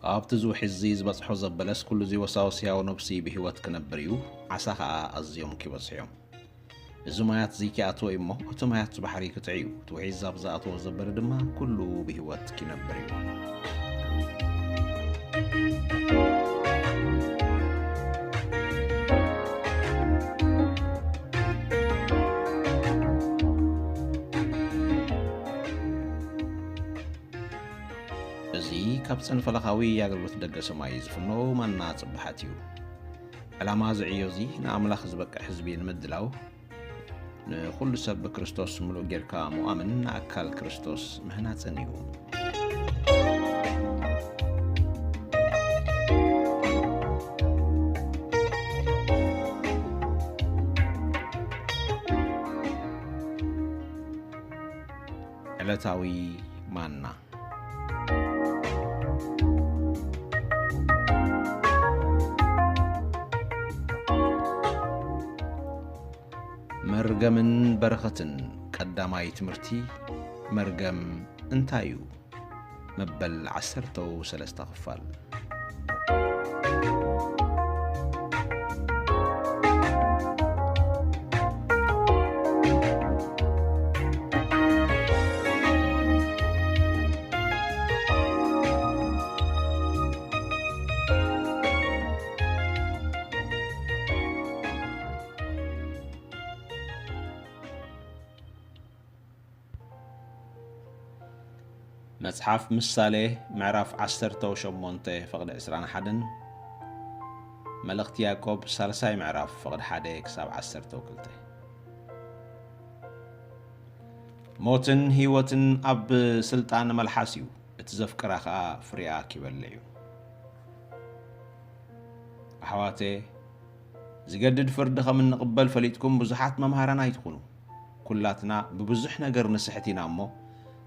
ኣብቲ እዚ ውሒዚ ዝበጽሖ ዘበለስ ኩሉ እዚ ወሳወስ ህያው ነብሲ ብህይወት ክነብር እዩ፣ ዓሳ ኸኣ ኣዝዮም ኪበዝሑ እዮም። እዚ ማያት እዚ ኪኣትዎ እዩ እሞ፣ እቲ ማያት ባሕሪ ክጥዒ እዩ። እቲ ውሒዝ ኣብ ዝኣትዎ ዘበለ ድማ ኩሉ ብህይወት ኪነብር እዩ። እዚ ካብ ጸንፈለኻዊ ኣገልግሎት ደገ ሰማይ ዝፍኖ ማና ጽባሓት እዩ። ዕላማ እዚ ዕዮ እዚ ንኣምላኽ ዝበቅዕ ህዝቢ ንምድላው፣ ንኹሉ ሰብ ብክርስቶስ ምሉእ ጌርካ ምኣምን ንኣካል ክርስቶስ ምህናጽን እዩ። ዕለታዊ ማና። መርገምን በረኸትን። ቀዳማይ ትምህርቲ፣ መርገም እንታይ እዩ? መበል ዓሰርተው ሰለስተ ክፋል። መጽሓፍ ምሳሌ ምዕራፍ ዓሰርተ ሸሞንተ ፍቕዲ ዕስራን ሓደን፣ መልእኽቲ ያዕቆብ ሳልሳይ ምዕራፍ ፍቕዲ ሓደ ክሳብ ዓሰርተ ክልተ። ሞትን ህይወትን ኣብ ስልጣን መልሓስ እዩ፣ እቲ ዘፍቅራ ኸኣ ፍሬኣ ኪበልዕ እዩ። ኣሕዋተ፣ ዝገድድ ፍርዲ ኸም እንቕበል ፈሊጥኩም ብዙሓት መምሃራን ኣይትኹኑ። ኩላትና ብብዙሕ ነገር ንስሕት ኢና እሞ፣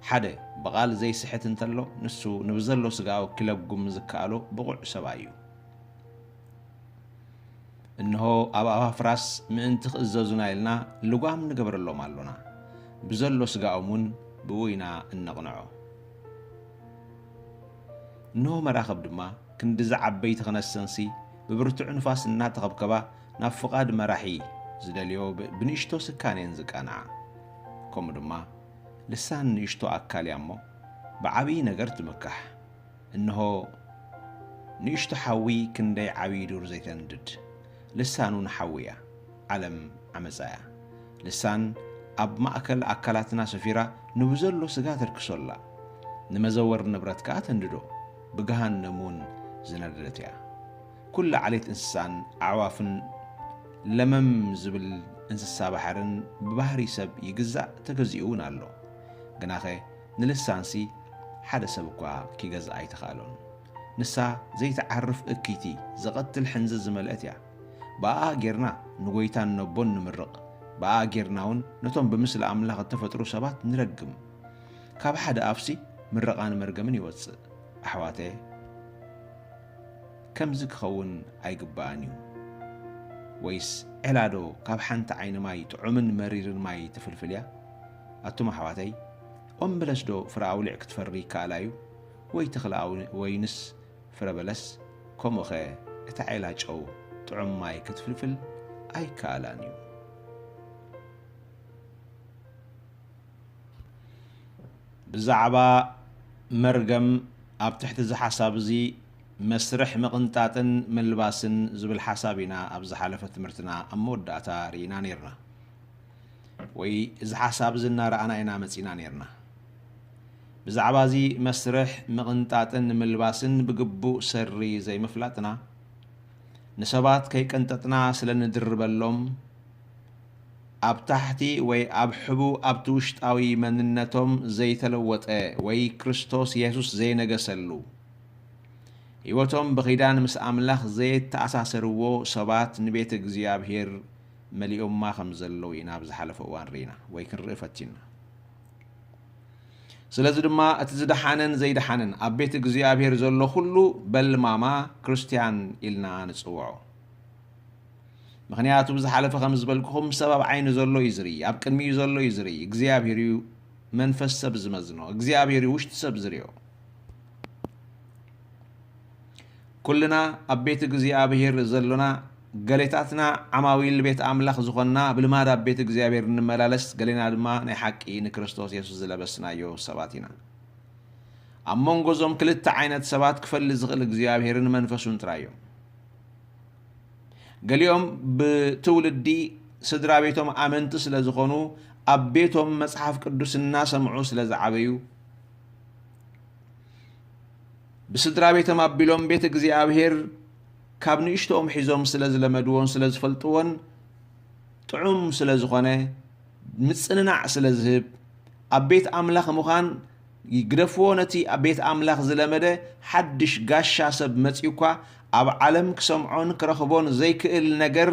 ሓደ ብቓል ዘይስሕት እንተሎ፣ ንሱ ንብዘሎ ስጋኡ ኪለጉም ዝከኣሎ ብቑዕ ሰብኣይ እዩ። እንሆ ኣብ ኣፍራስ ምእንቲ ክእዘዙና ኢልና ልጓም ንገብረሎም ኣሎና። ብዘሎ ስጋኦም እውን ብኡ ኢና እነቕንዖ። እንሆ መራኽብ ድማ ክንድዚ ዓበይቲ ክነሰንሲ ብብርቱዕ ንፋስ እናተኸብከባ ናብ ፍቓድ መራሒ ዝደልዮ ብ-፣ ብንእሽቶ ስካን እየን ዝቃንዓ። ከምኡ ድማ ልሳን ንእሽቶ ኣካል እያ እሞ ብዓብዪ ነገር ትምካሕ። እንሆ ንእሽቶ ሓዊ ክንደይ ዓብዪ ዱር ዘይተንድድ። ልሳን እውን ሓዊ እያ። ዓለም ዓመጻ እያ። ልሳን ኣብ ማእከል ኣካላትና ሰፊራ ንብዘሎ ስጋ ተርክሶ ኣላ። ንመዘወር ንብረት ከኣ ተንድዶ፣ ብገሃነም እውን ዝነደደት እያ። ኩሉ ዓሌት እንስሳን ኣዕዋፍን ለመም ዝብል እንስሳ ባሕርን ብባህሪ ሰብ ይግዛእ፣ ተገዚኡ እውን ኣሎ። ግናኸ ንልሳንሲ ሓደ ሰብ እኳ ኪገዝኣ ኣይተኻእሎን። ንሳ ዘይትዓርፍ እክይቲ፣ ዘቐትል ሕንዝዝ ዝመልአት እያ። ብኣኣ ጌርና ንጎይታን ነቦን ንምርቕ፣ ብኣኣ ጌርና እውን ነቶም ብምስሊ ኣምላኽ እተፈጥሩ ሰባት ንረግም። ካብ ሓደ ኣፍሲ ምርቓን መርገምን ይወጽእ። ኣሕዋተየ፣ ከምዚ ክኸውን ኣይግባእን እዩ። ወይስ ዔላዶ ካብ ሓንቲ ዓይኒ ማይ ጥዑምን መሪርን ማይ ትፍልፍል እያ? ኣቱም ኣሕዋተይ፣ ኦም በለስ ዶ ፍረ ኣውሊዕ ክትፈሪ ይከኣላ እዩ? ወይ ተኽሊ ኣው-፣ ወይንስ ፍረ በለስ? ከምኡኸ እታ ዔላ ጨው ጥዑም ማይ ክትፍልፍል ኣይከኣላን እዩ። ብዛዕባ መርገም ኣብ ትሕቲ እዚ ሓሳብ እዚ መስርሕ ምቕንጣጥን ምልባስን ዝብል ሓሳብ ኢና ኣብ ዝሓለፈ ትምህርትና ኣብ መወዳእታ ርኢና ነይርና። ወይ እዚ ሓሳብ እዚ እናረኣና ኢና መጺና ነይርና። ብዛዕባ እዚ መስርሕ ምቕንጣጥን ምልባስን ብግቡእ ሰሪ ዘይምፍላጥና፣ ንሰባት ከይቀንጠጥና ስለ ንድርበሎም፣ ኣብ ታሕቲ ወይ ኣብ ሕቡእ ኣብቲ ውሽጣዊ መንነቶም ዘይተለወጠ ወይ ክርስቶስ የሱስ ዘይነገሰሉ፣ ህይወቶም ብኺዳን ምስ ኣምላኽ ዘየተኣሳሰርዎ ሰባት ንቤት እግዚኣብሔር መሊኦማ ከም ዘለዉ ኢና ኣብ ዝሓለፈ እዋን ርኢና ወይ ክንርኢ ፈቲንና። ስለዚ ድማ እቲ ዝደሓነን ዘይደሓነን ኣብ ቤት እግዚኣብሔር ዘሎ ኩሉ በልማማ ክርስትያን ኢልና ንጽውዖ። ምኽንያቱ ብዝሓለፈ ከም ዝበልኩኹም ሰብ ኣብ ዓይኒ ዘሎ እዩ ዝርኢ፣ ኣብ ቅድሚኡ ዘሎ እዩ ዝርኢ። እግዚኣብሔር እዩ መንፈስ ሰብ ዝመዝኖ፣ እግዚኣብሔር እዩ ውሽጢ ሰብ ዝሪኦ። ኩልና ኣብ ቤት እግዚኣብሔር ዘሎና፣ ገሌታትና ዓማዊል ቤት ኣምላኽ ዝኾንና፣ ብልማድ ኣብ ቤት እግዚኣብሔር እንመላለስ፣ ገሌና ድማ ናይ ሓቂ ንክርስቶስ የሱስ ዝለበስናዮ ሰባት ኢና። ኣብ መንጎ እዞም ክልተ ዓይነት ሰባት ክፈሊ ዝኽእል እግዚኣብሔርን መንፈሱን ጥራይ እዮም። ገሊኦም ብትውልዲ ስድራ ቤቶም ኣመንቲ ስለ ዝኾኑ፣ ኣብ ቤቶም መጽሓፍ ቅዱስ እናሰምዑ ስለ ዝዓበዩ፣ ብስድራ ቤቶም ኣቢሎም ቤት እግዚኣብሔር ካብ ንእሽቶኦም ሒዞም ስለ ዝለመድዎን ስለ ዝፈልጥዎን፣ ጥዑም ስለ ዝኾነ፣ ምጽንናዕ ስለ ዝህብ፣ ኣብ ቤት ኣምላኽ ምዃን ይግደፍዎ። ነቲ ኣብ ቤት ኣምላኽ ዝለመደ ሓድሽ ጋሻ ሰብ መጺኡ እኳ፣ ኣብ ዓለም ክሰምዖን ክረኽቦን ዘይክእል ነገር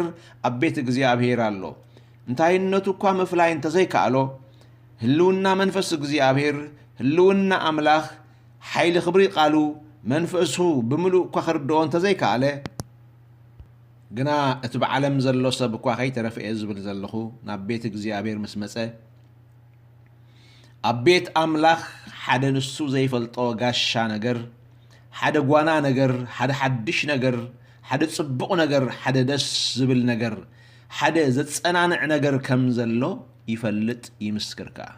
ኣብ ቤት እግዚኣብሔር ኣሎ። እንታይነቱ እኳ ምፍላይ እንተዘይከኣሎ፣ ህልውና መንፈስ እግዚኣብሔር፣ ህልውና ኣምላኽ፣ ሓይሊ ክብሪ ቃሉ፣ መንፈሱ ብምሉእ እኳ ክርድኦ እንተዘይከኣለ፣ ግና እቲ ብዓለም ዘሎ ሰብ እኳ ከይተረፈ እየ ዝብል ዘለኹ፣ ናብ ቤት እግዚኣብሔር ምስ መጸ፣ ኣብ ቤት ኣምላኽ ሓደ ንሱ ዘይፈልጦ ጋሻ ነገር፣ ሓደ ጓና ነገር፣ ሓደ ሓድሽ ነገር፣ ሓደ ጽቡቕ ነገር፣ ሓደ ደስ ዝብል ነገር፣ ሓደ ዘጸናንዕ ነገር ከም ዘሎ ይፈልጥ፣ ይምስክር ከኣ።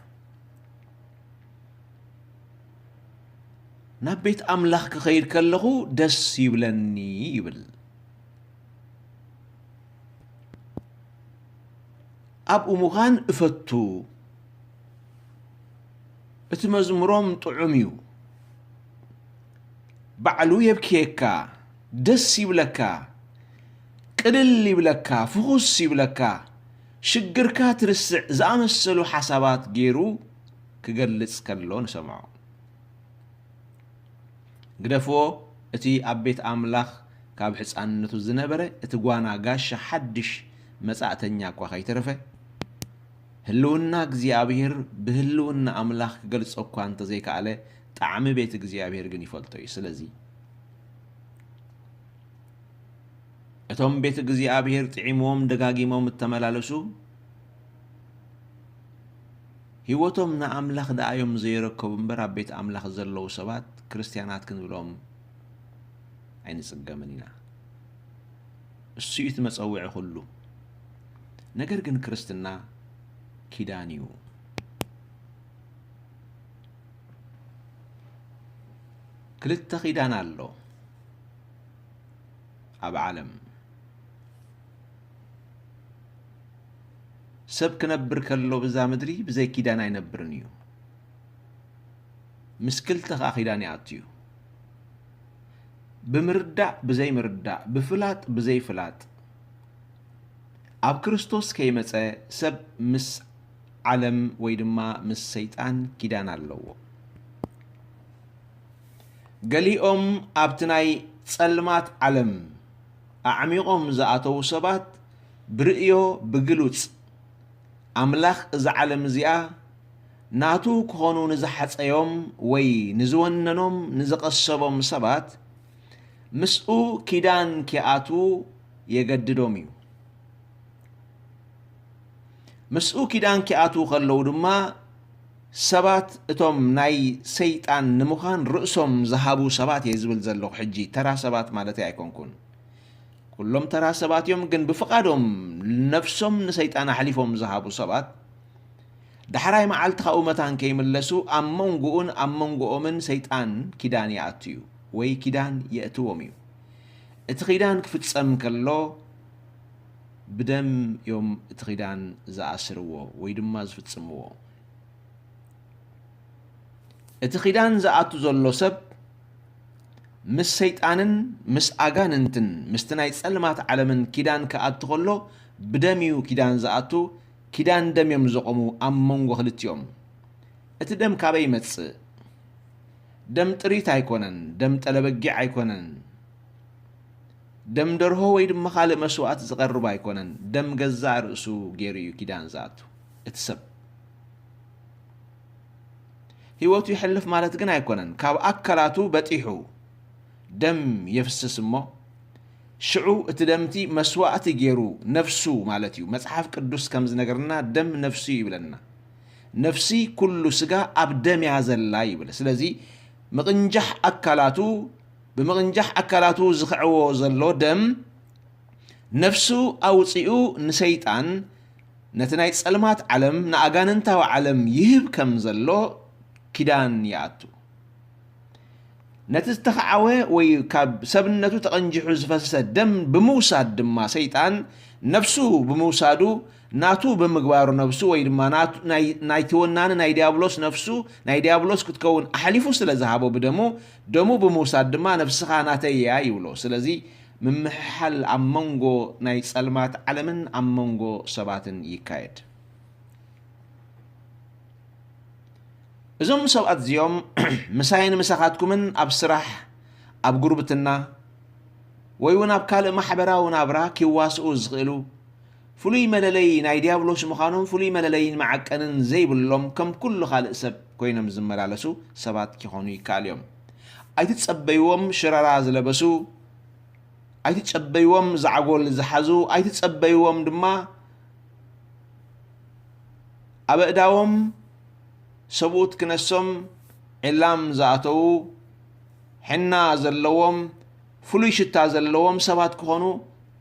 ናብ ቤት ኣምላኽ ክኸይድ ከለኹ ደስ ይብለኒ ይብል። ኣብኡ ምዃን እፈቱ። እቲ መዝሙሮም ጥዑም እዩ። ባዕሉ የብክየካ፣ ደስ ይብለካ፣ ቅልል ይብለካ፣ ፍኹስ ይብለካ፣ ሽግርካ ትርስዕ ዝኣመሰሉ ሓሳባት ገይሩ ክገልጽ ከሎ ንሰምዖ። ግደፍዎ፣ እቲ ኣብ ቤት ኣምላኽ ካብ ሕጻንነቱ ዝነበረ እቲ ጓና ጋሻ ሓድሽ መጻእተኛ እኳ ከይተረፈ፣ ህልውና እግዚኣብሔር ብህልውና ኣምላኽ ክገልጾ እኳ እንተዘይከኣለ፣ ጣዕሚ ቤት እግዚኣብሔር ግን ይፈልጦ እዩ። ስለዚ፣ እቶም ቤት እግዚኣብሔር ጥዒምዎም ደጋጊሞም እተመላለሱ፣ ህይወቶም ንኣምላኽ ደኣ እዮም ዘየረከቡ እምበር፣ ኣብ ቤት ኣምላኽ ዘለዉ ሰባት ክርስትያናት ክንብሎም ኣይንጽገምን ኢና። እሱ እዩ እቲ መጸውዒ ኩሉ። ነገር ግን ክርስትና ኪዳን እዩ። ክልተ ኪዳን ኣሎ ኣብ ዓለም። ሰብ ክነብር ከሎ ብዛ ምድሪ ብዘይ ኪዳን ኣይነብርን እዩ። ምስ ክልተ ኸኣ ኪዳን ይኣቱ እዩ። ብምርዳእ ብዘይ ምርዳእ፣ ብፍላጥ ብዘይ ፍላጥ። ኣብ ክርስቶስ ከይመጸ ሰብ ምስ ዓለም ወይ ድማ ምስ ሰይጣን ኪዳን ኣለዎ። ገሊኦም ኣብቲ ናይ ጸልማት ዓለም ኣዕሚቖም ዝኣተዉ ሰባት ብርእዮ ብግሉጽ ኣምላኽ እዛ ዓለም እዚኣ ናቱ ክኾኑ ንዝሓጸዮም ወይ ንዝወነኖም ንዝቐሰቦም ሰባት ምስኡ ኪዳን ኪኣትዉ የገድዶም እዩ። ምስኡ ኪዳን ኪኣትዉ ከለዉ ድማ ሰባት እቶም ናይ ሰይጣን ንምዃን ርእሶም ዝሃቡ ሰባት እየ ዝብል ዘለኹ። ሕጂ ተራ ሰባት ማለተይ ኣይኮንኩን። ኩሎም ተራ ሰባት እዮም፣ ግን ብፍቓዶም ነፍሶም ንሰይጣን ኣሕሊፎም ዝሃቡ ሰባት ዳሕራይ መዓልቲ ካብኡ መታን ከይምለሱ ኣብ መንጎኡን ኣብ መንጎኦምን ሰይጣን ኪዳን ይኣቱ እዩ ወይ ኪዳን የእትዎም እዩ። እቲ ኪዳን ክፍጸም ከሎ ብደም እዮም እቲ ኪዳን ዝኣስርዎ ወይ ድማ ዝፍጽምዎ። እቲ ኪዳን ዝኣቱ ዘሎ ሰብ ምስ ሰይጣንን ምስ ኣጋንንትን ምስቲ ናይ ጸልማት ዓለምን ኪዳን ክኣቱ ከሎ ብደም እዩ ኪዳን ዝኣቱ። ኪዳን ደም እዮም ዘቆሙ ኣብ መንጎ ክልቲኦም። እቲ ደም ካበይ ይመጽእ? ደም ጥሪት ኣይኮነን፣ ደም ጠለበጊዕ ኣይኮነን፣ ደም ደርሆ ወይ ድማ ካልእ መስዋእቲ ዝቐርብ ኣይኮነን። ደም ገዛእ ርእሱ ገይሩ እዩ ኪዳን ዝኣቱ እቲ ሰብ። ህይወቱ ይሕልፍ ማለት ግን ኣይኮነን። ካብ ኣካላቱ በጢሑ ደም የፍስስ እሞ፣ ሽዑ እቲ ደምቲ መስዋእቲ ገይሩ ነፍሱ ማለት እዩ። መጽሓፍ ቅዱስ ከም ዝነገርና ደም ነፍሱ ይብለና። ነፍሲ ኩሉ ስጋ ኣብ ደም እያ ዘላ ይብል። ስለዚ ምቕንጃሕ ኣካላቱ ብምቕንጃሕ ኣካላቱ ዝኽዕዎ ዘሎ ደም፣ ነፍሱ ኣውጺኡ ንሰይጣን፣ ነቲ ናይ ጸልማት ዓለም፣ ንኣጋንንታዊ ዓለም ይህብ ከም ዘሎ ኪዳን ይኣቱ። ነቲ ዝተኸዓወ ወይ ካብ ሰብነቱ ተቐንጂሑ ዝፈሰሰ ደም ብምውሳድ ድማ ሰይጣን ነፍሱ ብምውሳዱ ናቱ ብምግባሩ ነፍሱ ወይ ድማ ናቱ-፣ ናይ-፣ ናይቲ ወናኒ ናይ ዲያብሎስ ነፍሱ ናይ ዲያብሎስ ክትከውን ኣሕሊፉ ስለ ዝሃቦ ብደሙ፣ ደሙ ብምውሳድ ድማ ነፍስኻ ናተይ እያ ይብሎ። ስለዚ ምምሕሓል ኣብ መንጎ ናይ ጸልማት ዓለምን ኣብ መንጎ ሰባትን ይካየድ። እዞም ሰባት እዚኦም ምሳይን ምሳኻትኩምን ኣብ ስራሕ፣ ኣብ ጉርብትና፣ ወይ እውን ኣብ ካልእ ማሕበራዊ ናብራ ኪዋስኡ ዝኽእሉ፣ ፍሉይ መለለዪ ናይ ዲያብሎስ ምዃኖም ፍሉይ መለለዪን መዓቀንን ዘይብሎም፣ ከም ኩሉ ካልእ ሰብ ኮይኖም ዝመላለሱ ሰባት ኪኾኑ ይከኣል እዮም። ኣይትጸበይዎም ሽረራ ዝለበሱ፣ ኣይትጸበይዎም ዛዕጎል ዝሓዙ፣ ኣይትጸበይዎም ድማ ኣብ ኣእዳዎም ሰብኡት ክነሶም ዒላም ዝኣተዉ፣ ሕና ዘለዎም፣ ፍሉይ ሽታ ዘለዎም ሰባት ክኾኑ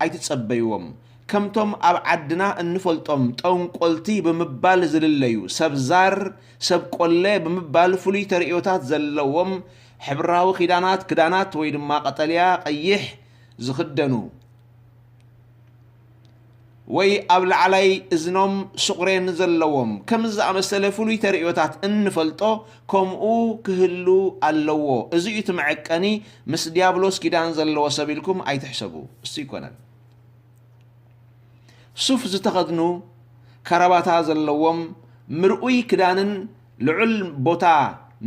ኣይትጸበይዎም። ከምቶም ኣብ ዓድና እንፈልጦም ጠንቆልቲ ብምባል ዝልለዩ፣ ሰብ ዛር፣ ሰብ ቆለ ብምባል ፍሉይ ተርእዮታት ዘለዎም፣ ሕብራዊ ኪዳናት፣ ክዳናት ወይ ድማ ቀጠልያ፣ ቀይሕ ዝኽደኑ፣ ወይ ኣብ ላዕላይ እዝኖም ስቑሬን ዘለዎም፣ ከምዚ ዝኣመሰለ ፍሉይ ተርእዮታት እንፈልጦ፣ ከምኡ ክህሉ ኣለዎ። እዚ እዩ እቲ መዐቀኒ። ምስ ዲያብሎስ ኪዳን ዘለዎ ሰብ ኢልኩም ኣይትሕሰቡ። እሱ ኣይኮነን። ሱፍ ዝተኸድኑ፣ ከረባታ ዘለዎም፣ ምርኡይ ክዳንን ልዑል ቦታ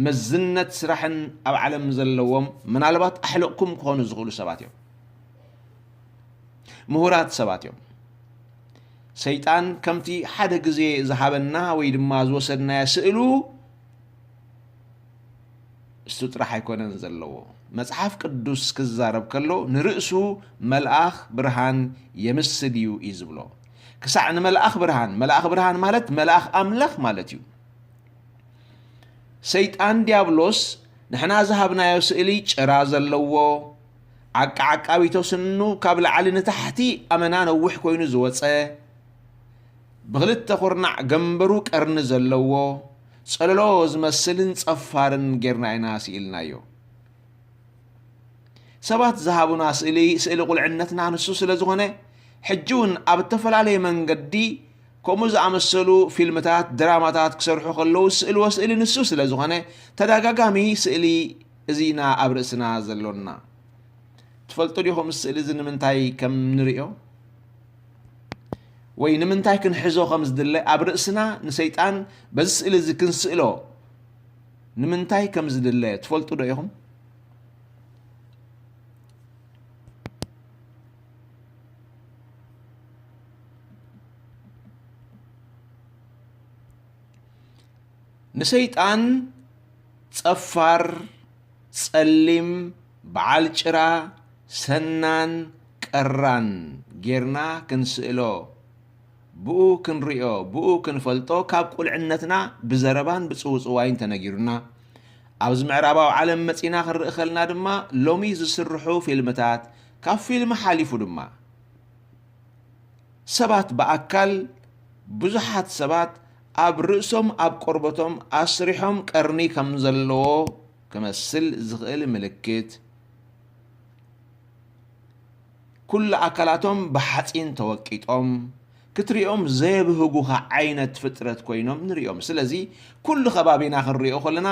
መዝነት ስራሕን ኣብ ዓለም ዘለዎም፣ ምናልባት ኣሕለቕኩም ክኾኑ ዝኽእሉ ሰባት እዮም። ምሁራት ሰባት እዮም። ሰይጣን ከምቲ ሓደ ግዜ ዝሃበና ወይ ድማ ዝወሰድናዮ ስእሉ እሱ ጥራሕ ኣይኮነን ዘለዎ። መጽሓፍ ቅዱስ ክዛረብ ከሎ ንርእሱ መልኣኽ ብርሃን የምስል እዩ እዩ ዝብሎ። ክሳዕ ንመልኣኽ ብርሃን፣ መልኣኽ ብርሃን ማለት መልኣኽ ኣምላኽ ማለት እዩ። ሰይጣን ዲያብሎስ ንሕና ዝሃብናዮ ስእሊ ጭራ ዘለዎ፣ ዓቃዓቃቢቶ ስኑ ካብ ላዕሊ ንታሕቲ ኣመና ነዊሕ ኮይኑ ዝወጸ፣ ብኽልተ ኹርናዕ ገንበሩ ቀርኒ ዘለዎ፣ ጸለሎ ዝመስልን ጸፋርን ጌርና ኢና ስኢልናዮ። ሰባት ዝሃቡና ስእሊ፣ ስእሊ ቁልዕነትና ንሱ ስለ ዝኾነ፣ ሕጂ እውን ኣብ እተፈላለየ መንገዲ ከምኡ ዝኣመሰሉ ፊልምታት፣ ድራማታት ክሰርሑ ከለዉ ዝስእልዎ ስእሊ ንሱ ስለ ዝኾነ፣ ተደጋጋሚ ስእሊ እዚ ኢና ኣብ ርእስና ዘሎና። ትፈልጡ ዲኹም እዚ ስእሊ እዚ ንምንታይ ከም ንርእዮ? ወይ ንምንታይ ክንሕዞ ከም ዝድለ ኣብ ርእስና ንሰይጣን በዚ ስእሊ እዚ ክንስእሎ ንምንታይ ከም ዝድለ ትፈልጡ ዶ ኢኹም? ንሰይጣን ጸፋር፣ ጸሊም፣ በዓል ጭራ፣ ሰናን ቀራን ጌርና ክንስእሎ፣ ብኡ ክንሪኦ፣ ብኡ ክንፈልጦ ካብ ቁልዕነትና ብዘረባን ብጽውጽዋይን ተነጊሩና፣ ኣብዚ ምዕራባዊ ዓለም መጺና ክንርኢ ከልና ድማ ሎሚ ዝስርሑ ፊልምታት፣ ካብ ፊልም ሓሊፉ ድማ ሰባት ብኣካል፣ ብዙሓት ሰባት ኣብ ርእሶም ኣብ ቆርበቶም ኣስሪሖም ቀርኒ ከም ዘለዎ ክመስል ዝኽእል ምልክት፣ ኩሉ ኣካላቶም ብሓጺን ተወቂጦም፣ ክትሪኦም ዘየብህጉኻ ዓይነት ፍጥረት ኮይኖም ንሪኦም። ስለዚ ኩሉ ከባቢና ክንሪኦ ከለና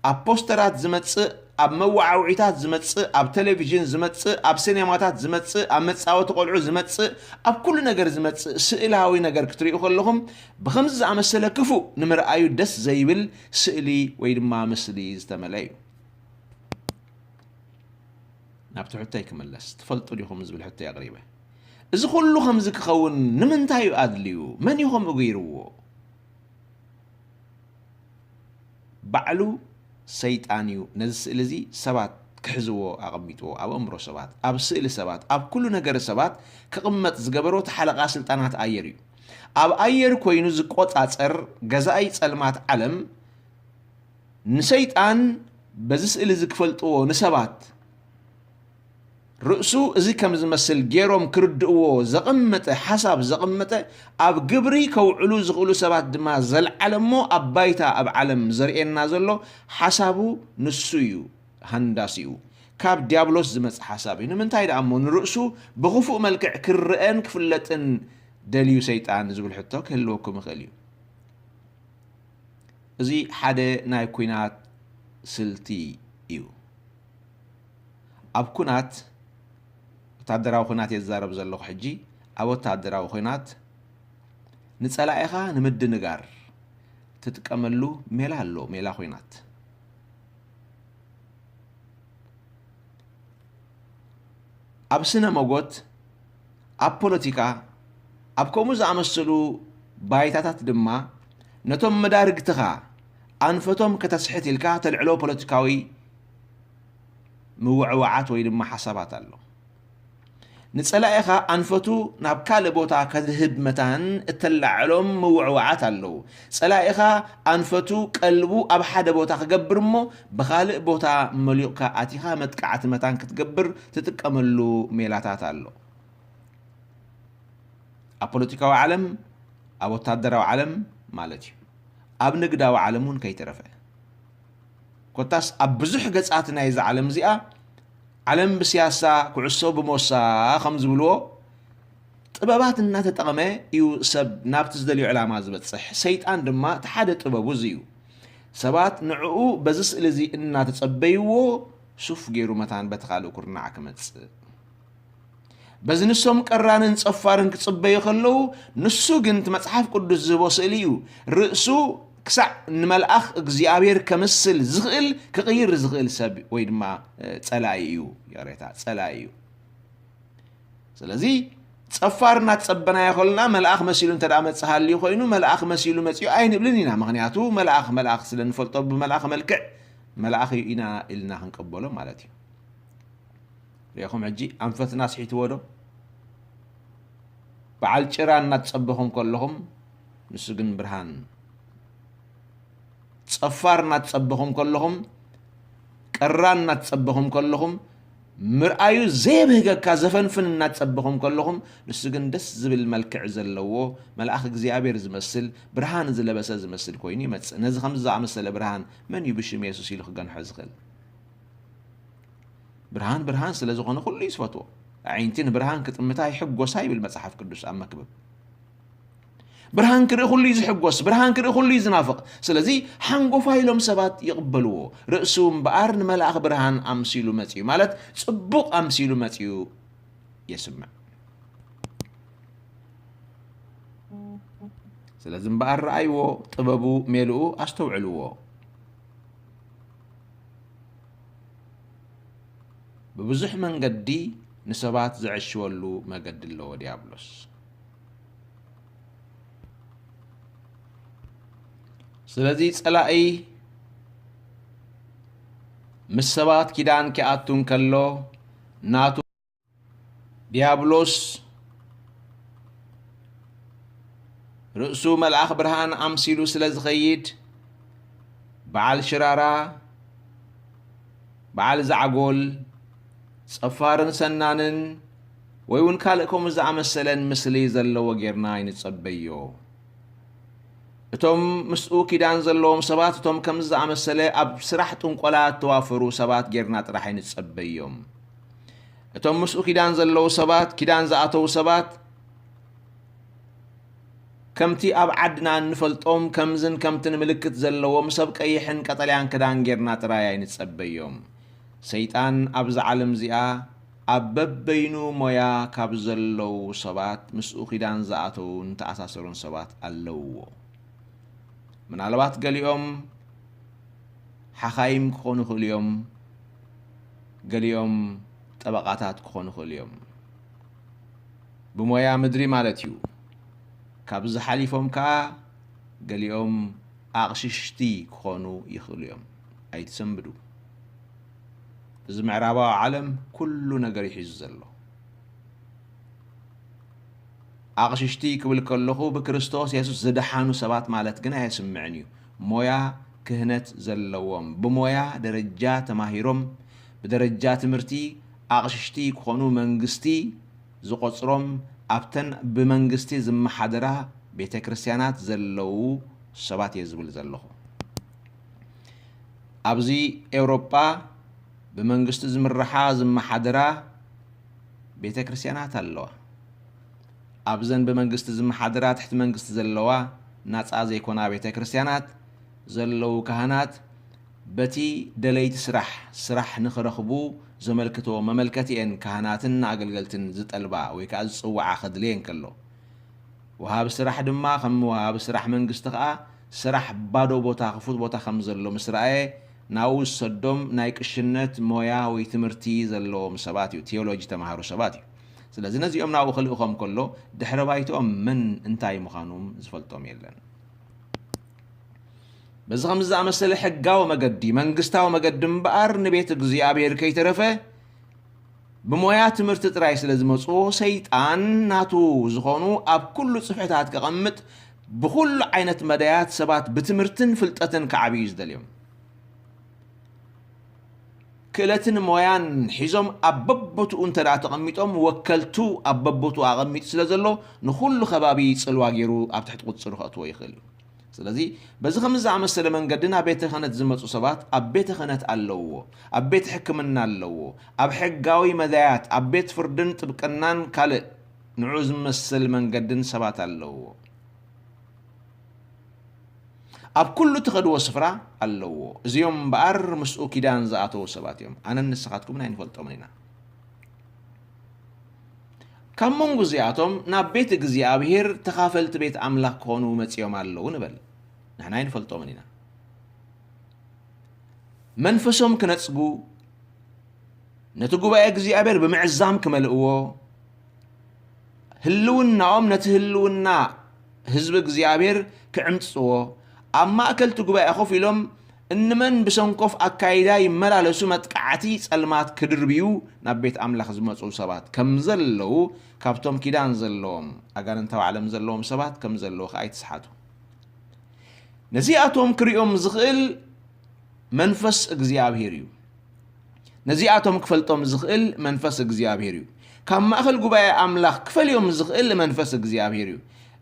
ኣብ ፖስተራት ዝመጽእ፣ ኣብ መወዓውዒታት ዝመጽእ፣ ኣብ ቴሌቪዥን ዝመጽእ፣ ኣብ ሲኔማታት ዝመጽእ፣ ኣብ መጻወቲ ቆልዑ ዝመጽእ፣ ኣብ ኩሉ ነገር ዝመጽእ ስእላዊ ነገር ክትሪኡ ከለኹም ብኸምዚ ዝኣመሰለ ክፉእ ንምርኣዩ ደስ ዘይብል ስእሊ ወይ ድማ ምስሊ ዝተመልአ እዩ። ናብቲ ሕቶይ ክምለስ፣ ትፈልጡ ዲኹም ዝብል ሕቶይ ኣቕሪበ። እዚ ኩሉ ከምዚ ክኸውን ንምንታይ እዩ ኣድልዩ? መን እዩ ከምኡ ገይርዎ? ባዕሉ ሰይጣን እዩ ነዚ ስእሊ እዚ ሰባት ክሕዝዎ ኣቐሚጥዎ፣ ኣብ ኣእምሮ ሰባት፣ ኣብ ስእሊ ሰባት፣ ኣብ ኩሉ ነገር ሰባት ክቕመጥ ዝገበሮ እቲ ሓለቓ ስልጣናት ኣየር እዩ። ኣብ ኣየር ኮይኑ ዝቆጻጸር ገዛኢ ጸልማት ዓለም ንሰይጣን በዚ ስእሊ እዚ ክፈልጥዎ ንሰባት ርእሱ እዚ ከም ዝመስል ገይሮም ክርድእዎ ዘቐመጠ ሓሳብ ዘቐመጠ፣ ኣብ ግብሪ ከውዕሉ ዝኽእሉ ሰባት ድማ ዘልዓለ እሞ ኣብ ባይታ ኣብ ዓለም ዘርእየና ዘሎ ሓሳቡ ንሱ እዩ፣ ሃንዳሲኡ ካብ ዲያብሎስ ዝመጽእ ሓሳብ እዩ። ንምንታይ ደኣ እሞ ንርእሱ ብኽፉእ መልክዕ ክረኣን ክፍለጥን ደልዩ ሰይጣን ዝብል ሕቶ ክህልወኩም ይኽእል እዩ። እዚ ሓደ ናይ ኲናት ስልቲ እዩ። ኣብ ኲናት፣ ወታደራዊ ኲናት እየ ዝዛረብ ዘለኹ ሕጂ፣ ኣብ ወታደራዊ ኲናት ንጸላኢኻ ንምድንጋር ትጥቀመሉ ሜላ ኣሎ፣ ሜላ ኲናት። ኣብ ስነ መጎት፣ ኣብ ፖለቲካ፣ ኣብ ከምኡ ዝኣመሰሉ ባይታታት ድማ ነቶም መዳርግትኻ ኣንፈቶም ከተስሕት ኢልካ ተልዕሎ ፖለቲካዊ ምውዕዋዓት ወይ ድማ ሓሳባት ኣሎ። ንጸላኢኻ ኣንፈቱ ናብ ካልእ ቦታ ከድህብ መታን እተላዕሎም ምውዕዋዓት ኣለዉ። ጸላኢኻ ኣንፈቱ ቀልቡ ኣብ ሓደ ቦታ ክገብር እሞ ብኻልእ ቦታ መሊቕካ ኣቲኻ መጥቃዕቲ መታን ክትገብር ትጥቀመሉ ሜላታት ኣሎ። ኣብ ፖለቲካዊ ዓለም፣ ኣብ ወታደራዊ ዓለም ማለት እዩ። ኣብ ንግዳዊ ዓለም እውን ከይተረፈ። ኮታስ ኣብ ብዙሕ ገጻት ናይዛ ዓለም እዚኣ፣ ዓለም ብስያሳ፣ ኩዕሶ ብሞሳ ከም ዝብልዎ፣ ጥበባት እናተጠቐመ እዩ ሰብ ናብቲ ዝደልዮ ዕላማ ዝበጽሕ። ሰይጣን ድማ እቲ ሓደ ጥበቡ እዚ እዩ። ሰባት ንዕኡ በዚ ስእሊ እዚ እናተጸበይዎ፣ ሱፍ ገይሩ መታን በቲ ካልእ ኩርናዕ ክመጽእ። በዚ ንሶም ቀራንን ጸፋርን ክጽበዩ ከለዉ፣ ንሱ ግን እቲ መጽሓፍ ቅዱስ ዝህቦ ስእሊ እዩ። ርእሱ ክሳዕ ንመልኣኽ እግዚኣብሔር ከምስል ዝኽእል፣ ክቕይር ዝኽእል ሰብ ወይ ድማ፣ እ፣ ጸላኢ እዩ። ይቕሬታ፣ ጸላኢ እዩ። ስለዚ፣ ጸፋር እናተጸበናዮ ከለና፣ መልኣኽ መሲሉ እንተ ደኣ መጽእ ሃልዩ ኮይኑ፣ መልኣኽ መሲሉ መጺኡ ኣይንብልን ኢና። ምኽንያቱ፣ መልኣኽ፣ መልኣኽ ስለ እንፈልጦ፣ ብመልኣኽ መልክዕ፣ መልኣኽ እዩ ኢና ኢልና ክንቀበሎ ማለት እዩ። ሪኢኹም ሕጂ ኣንፈትና ስሒትዎ ዶ? በዓል ጭራ እናትጸበኹም ከለኹም፣ ንሱ ግን ብርሃን። ጸፋር እናትጸበኹም ከለኹም፣ ቀራን እናትጸበኹም ከለኹም፣ ምርኣዩ ዘየብህገካ ዘፈንፍን እናትጸበኹም ከለኹም፣ ንሱ ግን ደስ ዝብል መልክዕ ዘለዎ፣ መልኣኽ እግዚኣብሔር ዝመስል፣ ብርሃን ዝለበሰ ዝመስል ኮይኑ ይመጽእ። ነዚ ከምዚ ዝኣመሰለ ብርሃን መን እዩ ብሽም የሱስ ኢሉ ክገንሖ ዝኽእል? ብርሃን ብርሃን ስለ ዝኾነ ኩሉ እዩ ዝፈትዎ። ኣዒንቲ ንብርሃን ክጥምታ ይሕጎሳ ይብል መጽሓፍ ቅዱስ ኣብ መክብብ። ብርሃን ክርኢ ኩሉ እዩ ዝሕጎስ፣ ብርሃን ክርኢ ኩሉ እዩ ዝናፍቕ። ስለዚ ሓንጎፋይ ኢሎም ሰባት ይቕበልዎ። ርእሱ እምበኣር ንመልኣኽ ብርሃን ኣምሲሉ መጺኡ፣ ማለት ጽቡቕ ኣምሲሉ መጺኡ የስምዕ። ስለዚ እምበኣር ረኣይዎ፣ ጥበቡ ሜልኡ ኣስተውዕልዎ። ብብዙሕ መንገዲ ንሰባት ዘዕሽወሉ መገዲ ኣለዎ ዲያብሎስ። ስለዚ ጸላኢ ምስ ሰባት ኪዳን ኪኣቱ እንከሎ ናቱ ዲያብሎስ ርእሱ መልኣኽ ብርሃን ኣምሲሉ ስለ ዝኸይድ፣ በዓል ሽራራ፣ በዓል ዛዕጎል፣ ጸፋርን ሰናንን፣ ወይ እውን ካልእ ከምኡ ዝኣመሰለን ምስሊ ዘለዎ ጌርና ኣይንጸበዮ። እቶም ምስኡ ኪዳን ዘለዎም ሰባት፣ እቶም ከምዚ ዝኣመሰለ ኣብ ስራሕ ጥንቆላ እተዋፈሩ ሰባት ጌርና ጥራሕ ኣይንጸበዮም። እቶም ምስኡ ኪዳን ዘለዉ ሰባት፣ ኪዳን ዝኣተዉ ሰባት፣ ከምቲ ኣብ ዓድና እንፈልጦም ከምዝን ከምትን ምልክት ዘለዎም ሰብ ቀይሕን ቀጠልያን ክዳን ጌርና ጥራይ ኣይንጸበዮም። ሰይጣን ኣብዛ ዓለም እዚኣ ኣብ በበይኑ ሞያ ካብ ዘለዉ ሰባት ምስኡ ኪዳን ዝኣተዉን ተኣሳሰሩን ሰባት ኣለውዎ። ምናልባት ገሊኦም ሓኻይም ክኾኑ ይኽእሉ እዮም፣ ገሊኦም ጠበቓታት ክኾኑ ይኽእሉ እዮም። ብሞያ ምድሪ ማለት እዩ። ካብዚ ሓሊፎም ከኣ ገሊኦም ኣቕሽሽቲ ክኾኑ ይኽእሉ እዮም። ኣይትሰንብዱ። እዚ ምዕራባዊ ዓለም ኩሉ ነገር እዩ ሒዙ ዘሎ። ኣቕሽሽቲ ክብል ከለኹ ብክርስቶስ የሱስ ዝደሓኑ ሰባት ማለት ግን ኣየስምዕን እዩ። ሞያ ክህነት ዘለዎም፣ ብሞያ ደረጃ ተማሂሮም፣ ብደረጃ ትምህርቲ ኣቕሽሽቲ ክኾኑ መንግስቲ ዝቖጽሮም ኣብተን ብመንግስቲ ዝመሓደራ ቤተ ክርስቲያናት ዘለዉ ሰባት እየ ዝብል ዘለኹ። ኣብዚ ኤውሮጳ ብመንግስቲ ዝምርሓ ዝመሓደራ ቤተ ክርስቲያናት ኣለዋ። ኣብዘን ብመንግስቲ ዝመሓደራ ትሕቲ መንግስቲ ዘለዋ ናጻ ዘይኮና ቤተ ክርስቲያናት ዘለዉ ካህናት በቲ ደለይቲ ስራሕ ስራሕ ንኽረኽቡ ዘመልክትዎ መመልከቲ እየን ካህናትን ኣገልገልትን ዝጠልባ ወይ ከዓ ዝጽውዓ ከድልየን ከሎ፣ ወሃቢ ስራሕ ድማ ከም ወሃቢ ስራሕ መንግስቲ ከዓ ስራሕ ባዶ ቦታ ክፉት ቦታ ከም ዘሎ ምስ ረኣየ ናብኡ ዝሰዶም ናይ ቅሽነት ሞያ ወይ ትምህርቲ ዘለዎም ሰባት እዩ፣ ቴዎሎጂ ተምሃሩ ሰባት እዩ። ስለዚ ነዚኦም ናብኡ ክልእኾም ከሎ ድሕረ ባይትኦም መን እንታይ ምዃኖም ዝፈልጦም የለን። በዚ ከምዚ ዝኣመሰለ ሕጋዊ መገዲ መንግስታዊ መገዲ እምበኣር ንቤት እግዚኣብሔር ከይተረፈ ብሞያ ትምህርቲ ጥራይ ስለ ዝመጽዎ ሰይጣን ናቱ ዝኾኑ ኣብ ኩሉ ጽፍሕታት ከቐምጥ ብኹሉ ዓይነት መዳያት ሰባት ብትምህርትን ፍልጠትን ክዓብዩ ዝደልዮም። ክእለትን ሞያን ሒዞም ኣብ በቦትኡ እንተ ደኣ ተቐሚጦም ወከልቱ ኣብ በቦትኡ ኣቐሚጡ ስለ ዘሎ ንኹሉ ከባቢ ጽልዋ ገይሩ ኣብ ትሕቲ ቁጽሩ ከእትዎ ይኽእል እዩ። ስለዚ በዚ ከምዚ ዝኣመሰለ መንገዲ ናብ ቤተ ክህነት ዝመጹ ሰባት ኣብ ቤተ ክህነት ኣለውዎ፣ ኣብ ቤተ ሕክምና ኣለውዎ፣ ኣብ ሕጋዊ መዳያት ኣብ ቤት ፍርድን ጥብቅናን ካልእ ንዑ ዝመስል መንገድን ሰባት ኣለውዎ። ኣብ ኩሉ ትኸድዎ ስፍራ ኣለዎ። እዚኦም እምበኣር ምስኡ ኪዳን ዝኣተዉ ሰባት እዮም። ኣነን ንስኻትኩምን ኣይንፈልጦምን ኢና። ካብ መንጎ እዚኣቶም ናብ ቤት እግዚኣብሔር ተኻፈልቲ ቤት ኣምላኽ ክኾኑ መጺኦም ኣለዉ ንበል። ንሕና ኣይንፈልጦምን ኢና። መንፈሶም ክነጽጉ፣ ነቲ ጉባኤ እግዚኣብሔር ብምዕዛም ክመልእዎ፣ ህልውናኦም ነቲ ህልውና ህዝቢ እግዚኣብሔር ክዕምጽዎ፣ ኣብ ማእከል እቲ ጉባኤ ኮፍ ኢሎም እንመን ብሰንኮፍ ኣካይዳ ይመላለሱ መጥቃዕቲ ጸልማት ክድርብዩ ናብ ቤት ኣምላኽ ዝመጹ ሰባት ከም ዘለዉ ካብቶም ኪዳን ዘለዎም ኣጋንንታዊ ዓለም ዘለዎም ሰባት ከም ዘለዉ ከኣ ኣይትስሓቱ። ነዚኣቶም ክርእዮም ዝኽእል መንፈስ እግዚኣብሔር እዩ። ነዚኣቶም ክፈልጦም ዝኽእል መንፈስ እግዚኣብሔር እዩ። ካብ ማእከል ጉባኤ ኣምላኽ ክፈልዮም ዝኽእል መንፈስ እግዚኣብሔር እዩ።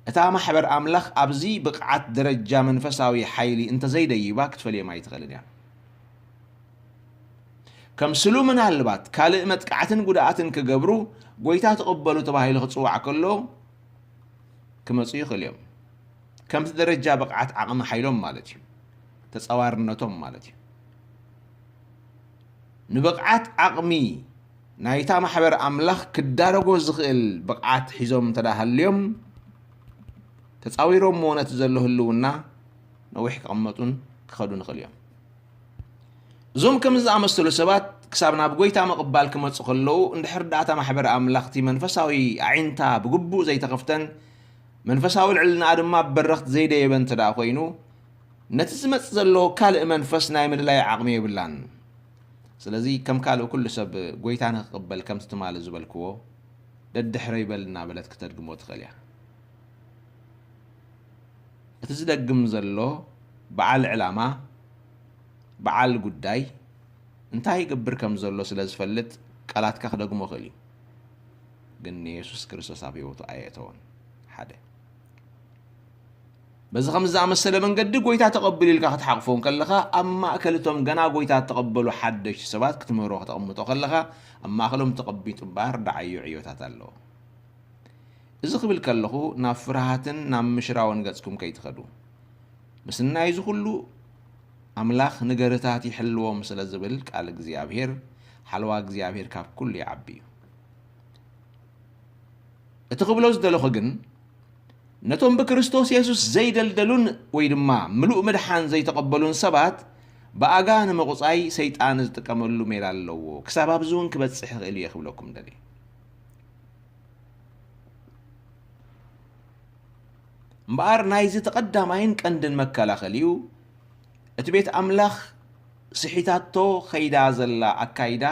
እታ ማሕበር ኣምላኽ ኣብዚ ብቕዓት ደረጃ መንፈሳዊ ሓይሊ እንተዘይደይባ ክትፈልዮም ኣይትኽእልን እያ። ከም ስሉ ምናልባት ካልእ መጥቃዕትን ጉድኣትን ክገብሩ ጎይታ ተቐበሉ ተባሂሉ ክጽዋዕ ከሎ ክመጹ ይኽእሉ እዮም። ከምቲ ደረጃ ብቕዓት ዓቕሚ ሓይሎም ማለት እዩ። ተጻዋርነቶም ማለት እዩ። ንብቕዓት ዓቕሚ ናይታ ማሕበር ኣምላኽ ክዳረጎ ዝኽእል ብቕዓት ሒዞም እንተ ደኣ ሃልዮም፣ ተጻዊሮምዎ ነቲ ዘሎ ህልውና ነዊሕ ክቕመጡን ክኸዱን ይኽእሉ እዮም። እዞም ከምዚ ዝኣመሰሉ ሰባት ክሳብ ናብ ጎይታ ምቕባል ክመጹ ከለዉ፣ እንድሕር ደኣ እታ ማሕበር ኣምላኽ እቲ መንፈሳዊ ኣዒንታ ብግቡእ ዘይተኸፍተን መንፈሳዊ ልዕልናኣ ድማ በረኽቲ ዘይደየበ እንተ ደኣ ኮይኑ፣ ነቲ ዝመጽእ ዘሎ ካልእ መንፈስ ናይ ምልላይ ዓቕሚ የብላን። ስለዚ ከም ካልእ ኩሉ ሰብ ጎይታ ንኽቕበል ከምቲ ትማሊ ዝበልክዎ ደድሕረይ በል እናበለት ክተድግሞ ትኽእል እያ። እቲ ዝደግም ዘሎ በዓል ዕላማ፣ በዓል ጉዳይ እንታይ ይገብር ከም ዘሎ ስለ ዝፈልጥ ቃላትካ ክደግሞ ይኽእል እዩ። ግን ንየሱስ ክርስቶስ ኣብ ህይወቱ ኣየእተዎን። ሓደ በዚ ከምዚ ዝኣመሰለ መንገዲ ጎይታ ተቐብሉ ኢልካ ክትሓቕፎ ከለኻ ኣብ ማእከል እቶም ገና ጎይታ እተቐበሉ ሓደሽቲ ሰባት ክትምህሮ ከተቐምጦ ከለኻ ኣብ ማእከሎም ተቐሚጡ እምበኣር ደዓዮ ዕዮታት ኣለዎ። እዚ ክብል ከለኹ ናብ ፍርሃትን ናብ ምሽራውን ገጽኩም ከይትኸዱ። ምስናይ እዚ ኩሉ ኣምላኽ ንገርታት ይሕልዎም ስለ ዝብል ቃል እግዚኣብሔር፣ ሓለዋ እግዚኣብሔር ካብ ኩሉ ይዓቢ እዩ። እቲ ክብሎ ዝደለኹ ግን ነቶም ብክርስቶስ የሱስ ዘይደልደሉን ወይ ድማ ምሉእ ምድሓን ዘይተቐበሉን ሰባት ብኣጋ ንምቑጻይ ሰይጣን ዝጥቀመሉ ሜላ ኣለዎ። ክሳብ ኣብዚ እውን ክበጽሕ ይኽእል እየ ክብለኩም ደልየ። እምበኣር ናይዚ እቲ ቀዳማይን ቀንድን መከላኸሊኡ እቲ ቤት ኣምላኽ ስሒታቶ ኸይዳ ዘላ ኣካይዳ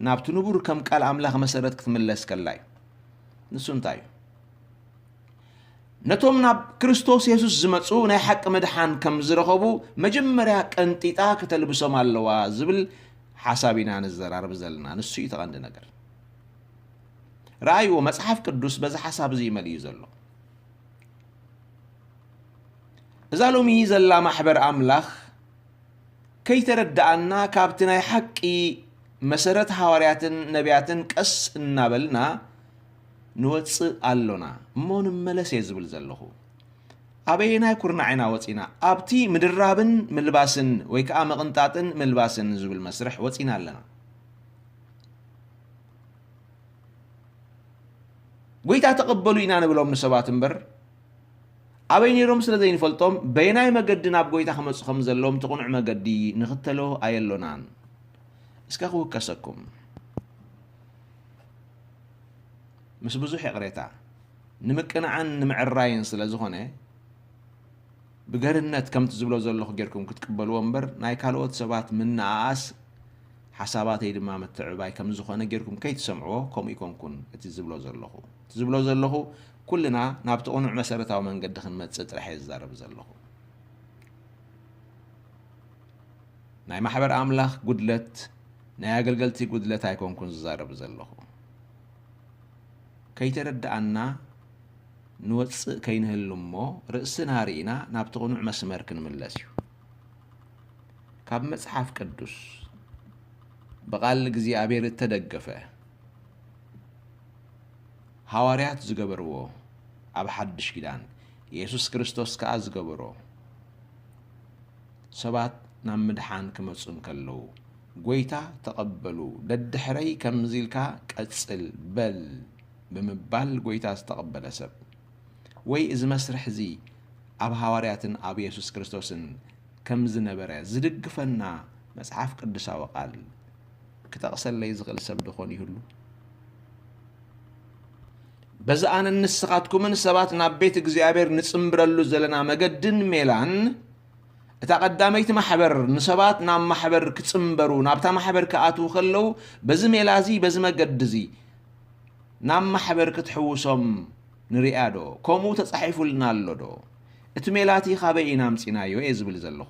ናብቲ ንቡር ከም ቃል ኣምላኽ መሰረት ክትምለስ ከላ እዩ። ንሱ እንታይ እዩ? ነቶም ናብ ክርስቶስ የሱስ ዝመጹ ናይ ሓቂ ምድሓን ከም ዝረኸቡ መጀመርያ ቀንጢጣ ክተልብሶም ኣለዋ ዝብል ሓሳብ ኢና ንዘራረብ ዘለና። ንሱ እዩ እቲ ቀንዲ ነገር። ረኣይዎ፣ መጽሓፍ ቅዱስ በዚ ሓሳብ እዚ እዩ መሊኡ ዘሎ። እዛ ሎሚ ዘላ ማሕበር ኣምላኽ ከይተረድኣና፣ ካብቲ ናይ ሓቂ መሰረት ሃዋርያትን ነቢያትን ቀስ እናበልና ንወጽእ ኣሎና እሞ፣ ንመለስ እየ ዝብል ዘለኹ። ኣበየናይ ኩርናዕ ኢና ወጺና? ኣብቲ ምድራብን ምልባስን ወይ ከኣ ምቕንጣጥን ምልባስን ዝብል መስርሕ ወጺና ኣለና። ጎይታ ተቐበሉ ኢና ንብሎም ንሰባት እምበር፣ ኣበይ ነይሮም ስለ ዘይንፈልጦም፣ በየናይ መገዲ ናብ ጎይታ ክመጹ ከም ዘለዎም እቲ ቅኑዕ መገዲ ንኽተሎ ኣየሎናን። እስከ ክውከሰኩም፣ ምስ ብዙሕ ይቕሬታ፣ ንምቅናዕን ንምዕራይን ስለ ዝኾነ፣ ብገርነት ከምቲ ዝብሎ ዘለኹ ጌርኩም ክትቅበልዎ እምበር፣ ናይ ካልኦት ሰባት ምንኣኣስ ሓሳባተይ ድማ ምትዕብባይ ከም ዝኾነ ጌርኩም ከይትሰምዕዎ። ከምኡ ይኮንኩን እቲ ዝብሎ ዘለኹ። እቲ ዝብሎ ዘለኹ፣ ኩልና ናብቲ ቅኑዕ መሰረታዊ መንገዲ ክንመጽእ ጥራሕ እየ ዝዛረብ ዘለኹ። ናይ ማሕበር ኣምላኽ ጉድለት፣ ናይ ኣገልገልቲ ጉድለት ኣይኮንኩን ዝዛረብ ዘለኹ። ከይተረድኣና ንወጽእ ከይንህሉ እሞ፣ ርእስና ርኢና ናብቲ ቅኑዕ መስመር ክንምለስ እዩ። ካብ መጽሓፍ ቅዱስ ብቓል እግዚኣብሔር እተደገፈ፣ ሃዋርያት ዝገበርዎ፣ ኣብ ሓድሽ ኪዳን የሱስ ክርስቶስ ከኣ ዝገበሮ፣ ሰባት ናብ ምድሓን ክመጹ እንከለዉ፣ "ጐይታ ተቐበሉ፣ ደድሕረይ ከምዚ ኢልካ ቀጽል፣ በል" ብምባል ጐይታ ዝተቐበለ ሰብ፣ ወይ እዚ መስርሕ እዚ ኣብ ሃዋርያትን ኣብ የሱስ ክርስቶስን ከም ዝነበረ ዝድግፈና መጽሓፍ ቅዱሳዊ ቃል ክጠቕሰለይ ዝኽእል ሰብ ዶ ኾን ይህሉ? በዚ ኣነን ንስኻትኩምን ሰባት ናብ ቤት እግዚኣብሔር ንጽምብረሉ ዘለና መገድን ሜላን፣ እታ ቀዳመይቲ ማሕበር ንሰባት ናብ ማሕበር ክጽምበሩ፣ ናብታ ማሕበር ክኣትዉ ከለዉ፣ በዚ ሜላ እዚ፣ በዚ መገዲ እዚ ናብ ማሕበር ክትሕውሶም ንሪኣ ዶ? ከምኡ ተጻሒፉልና ኣሎ ዶ? እቲ ሜላ እቲ ካበይ ኢና ኣምጺናዮ እየ ዝብል ዘለኹ።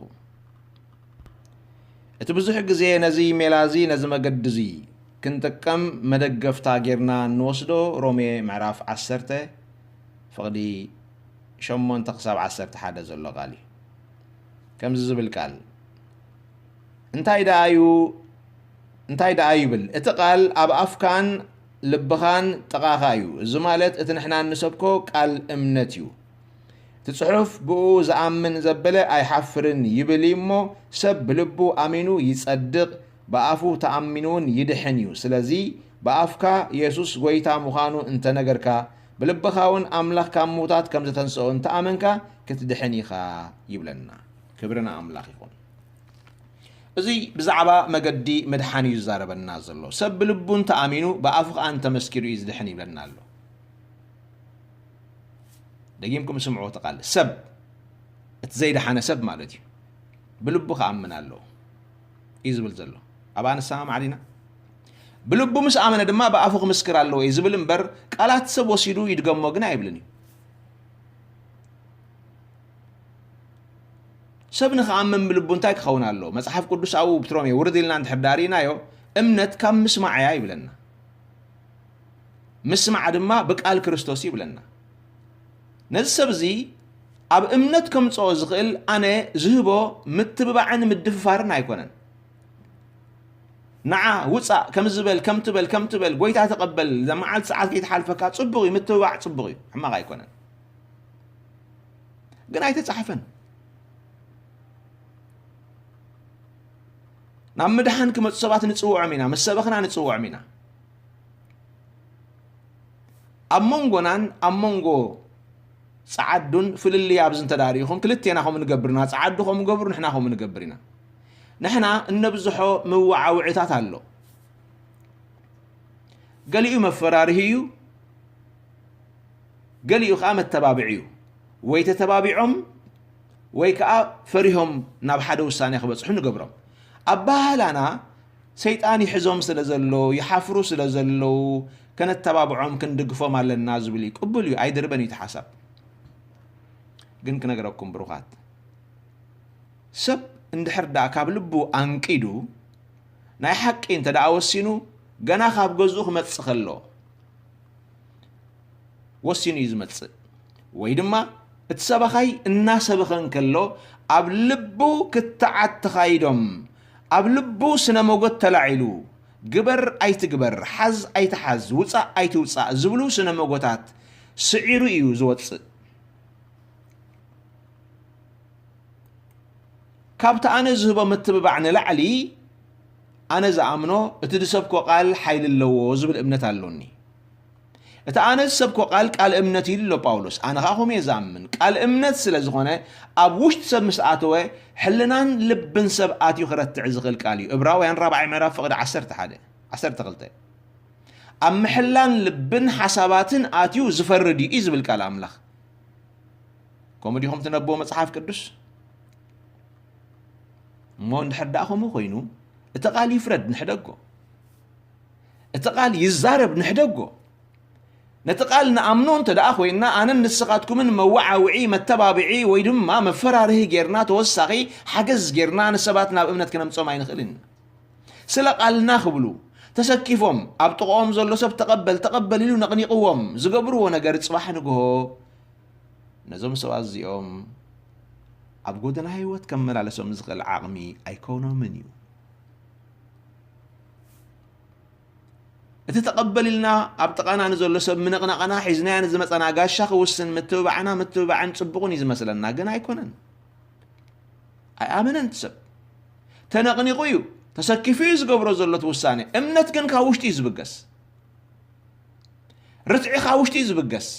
እቲ ብዙሕ ግዜ ነዚ ሜላ እዚ፣ ነዚ መገዲ እዚ ክንጥቀም መደገፍታ ጌርና እንወስዶ ሮሜ ምዕራፍ ዓሰርተ ፍቕዲ ሸሞንተ ክሳብ ዓሰርተ ሓደ ዘሎ ቃል እዩ። ከምዚ ዝብል ቃል፣ እንታይ ደኣ እዩ፣ እንታይ ደኣ ይብል? እቲ ቃል ኣብ ኣፍካን ልብኻን ጥቓኻ እዩ። እዚ ማለት እቲ ንሕና እንሰብኮ ቃል እምነት እዩ። እቲ ጽሑፍ፣ "ብእኡ ዝኣምን ዘበለ ኣይሓፍርን" ይብል እዩ እሞ፣ ሰብ ብልቡ ኣሚኑ ይጸድቕ፣ ብኣፉ ተኣሚኑ እውን ይድሕን እዩ። ስለዚ ብኣፍካ የሱስ ጐይታ ምዃኑ እንተነገርካ፣ ብልብኻ እውን ኣምላኽ ካብ ምዉታት ከም ዘተንስኦ እንተኣመንካ፣ ክትድሕን ኢኻ ይብለና። ክብሪ ንኣምላኽ ይኹን። እዚ ብዛዕባ መገዲ ምድሓን እዩ ዝዛረበና ዘሎ። ሰብ ብልቡ እንተኣሚኑ፣ ብኣፉ ኸኣ እንተመስኪሩ እዩ ዝድሕን ይብለና ኣሎ። ደጊምኩም ስምዕዎ እቲ ቃል። ሰብ፣ እቲ ዘይደሓነ ሰብ ማለት እዩ። ብልቡ ክኣምን ኣለዎ እዩ ዝብል ዘሎ። ኣብኣ ንሰማማዕ ዲና? ብልቡ ምስ ኣመነ ድማ ብኣፉ ክምስክር ኣለዎ እዩ ዝብል እምበር፣ ቃላት ሰብ ወሲዱ ይድገሞ ግን ኣይብልን እዩ። ሰብ ንኽኣምን ብልቡ እንታይ ክኸውን ኣለዎ? መጽሓፍ ቅዱስ ኣብኡ ብትሮሜ ውርድ ኢልና እንድሕር ዳሪእናዮ፣ እምነት ካብ ምስማዕ እያ ይብለና። ምስማዕ ድማ ብቃል ክርስቶስ ይብለና። ነዚ ሰብ እዚ ኣብ እምነት ከምጽኦ ዝኽእል ኣነ ዝህቦ ምትብባዕን ምድፍፋርን ኣይኮነን። ንዓ ውጻእ፣ ከም ዝበል፣ ከም ትበል፣ ከም ትበል፣ ጎይታ ተቐበል፣ እዛ መዓልቲ ሰዓት ከይትሓልፈካ፣ ጽቡቕ እዩ፣ ምትብባዕ ጽቡቕ እዩ፣ ሕማቕ ኣይኮነን። ግን ኣይተጻሕፈን። ናብ ምድሓን ክመጹ ሰባት ንጽውዖም ኢና፣ ምስ ሰበኽና ንጽውዖም ኢና። ኣብ መንጎናን ኣብ መንጎ ጸዓዱን ፍልልይ ኣብዚ እንተ ደኣ ርኢኹም፣ ክልቴና ከምኡ ንገብር ኢና። ጸዓዱ ከምኡ ገብሩ፣ ንሕና ከምኡ ንገብር ኢና። ንሕና እነብዝሖ መወዓውዒታት ኣሎ። ገሊኡ መፈራርሂ እዩ፣ ገሊኡ ከኣ መተባብዒ እዩ። ወይ ተተባቢዖም ወይ ከኣ ፈሪሆም ናብ ሓደ ውሳኔ ክበጽሑ ንገብሮም። ኣበሃህላና ሰይጣን ይሕዞም ስለ ዘሎ፣ ይሓፍሩ ስለ ዘለዉ፣ ከነተባብዖም ክንድግፎም ኣለና ዝብል እዩ። ቅቡል እዩ፣ ኣይድርበን እዩ እቲ ሓሳብ። ግን ክነግረኩም ብሩኻት፣ ሰብ እንድሕር ደኣ ካብ ልቡ ኣንቂዱ ናይ ሓቂ እንተ ደኣ ወሲኑ፣ ገና ካብ ገዝኡ ክመጽእ ከሎ፣ ወሲኑ እዩ ዝመጽእ። ወይ ድማ እቲ ሰባኻይ እናሰበኸ እንከሎ ኣብ ልቡ ክትዓት ተኻይዶም፣ ኣብ ልቡ ስነ መጎት ተላዒሉ፣ ግበር ኣይትግበር፣ ሓዝ ኣይትሓዝ፣ ውጻእ ኣይትውጻእ ዝብሉ ስነ መጎታት ስዒሩ እዩ ዝወጽእ። ካብቲ ኣነ ዝህቦ ምትብባዕ ንላዕሊ ኣነ ዝኣምኖ እቲ ዝሰብኮ ቃል ሓይሊ ኣለዎ ዝብል እምነት ኣሎኒ። እቲ ኣነ ዝሰብኮ ቃል ቃል እምነት እዩ ኣሎ ጳውሎስ። ኣነ ኸኣ ከምኡ እየ ዝኣምን። ቃል እምነት ስለ ዝኾነ ኣብ ውሽጢ ሰብ ምስ ኣተወ ሕልናን ልብን ሰብ ኣትዩ ክረትዕ ዝኽእል ቃል እዩ። እብራውያን ራብዓይ ምዕራፍ ፍቕዲ ዓሰርተ ሓደ ዓሰርተ ክልተ። ኣብ ምሕላን ልብን ሓሳባትን ኣትዩ ዝፈርድ እዩ እዩ ዝብል ቃል ኣምላኽ። ከምኡ ዲኹም ትነብዎ መጽሓፍ ቅዱስ? እሞ እንድሕር ደኣ ከምኡ ኮይኑ እቲ ቃል ይፍረድ ንሕደጎ። እቲ ቃል ይዛረብ ንሕደጎ። ነቲ ቃል ንኣምኖ እንተ ደኣ ኮይንና ኣነን ንስኻትኩምን መወዓውዒ፣ መተባብዒ ወይ ድማ መፈራርሂ ጌርና ተወሳኺ ሓገዝ ጌርና ንሰባት ናብ እምነት ክነምጾም ኣይንኽእልን። ስለ ቃልና ክብሉ ተሰኪፎም ኣብ ጥቕኦም ዘሎ ሰብ ተቐበል ተቐበል ኢሉ ነቕኒቕዎም ዝገብርዎ ነገር ጽባሕ ንግሆ ነዞም ሰባት እዚኦም ኣብ ጎደና ህይወት ከመላለሶም ዝኽእል ዓቕሚ ኣይኮኖምን እዩ። እቲ ተቐበል ኢልና ኣብ ጥቓና ንዘሎ ሰብ ምንቕናቕና ሒዝናዮ ንዝመጸና ጋሻ ክውስን ምትብባዕና ምትብባዕን ጽቡቕን እዩ ዝመስለና፣ ግን ኣይኮነን። ኣይኣመነን እቲ ሰብ። ተነቕኒቑ እዩ፣ ተሰኪፉ እዩ ዝገብሮ ዘሎ እቲ ውሳኔ። እምነት ግን ካብ ውሽጢ እዩ ዝብገስ። ርትዒ ካብ ውሽጢ እዩ ዝብገስ።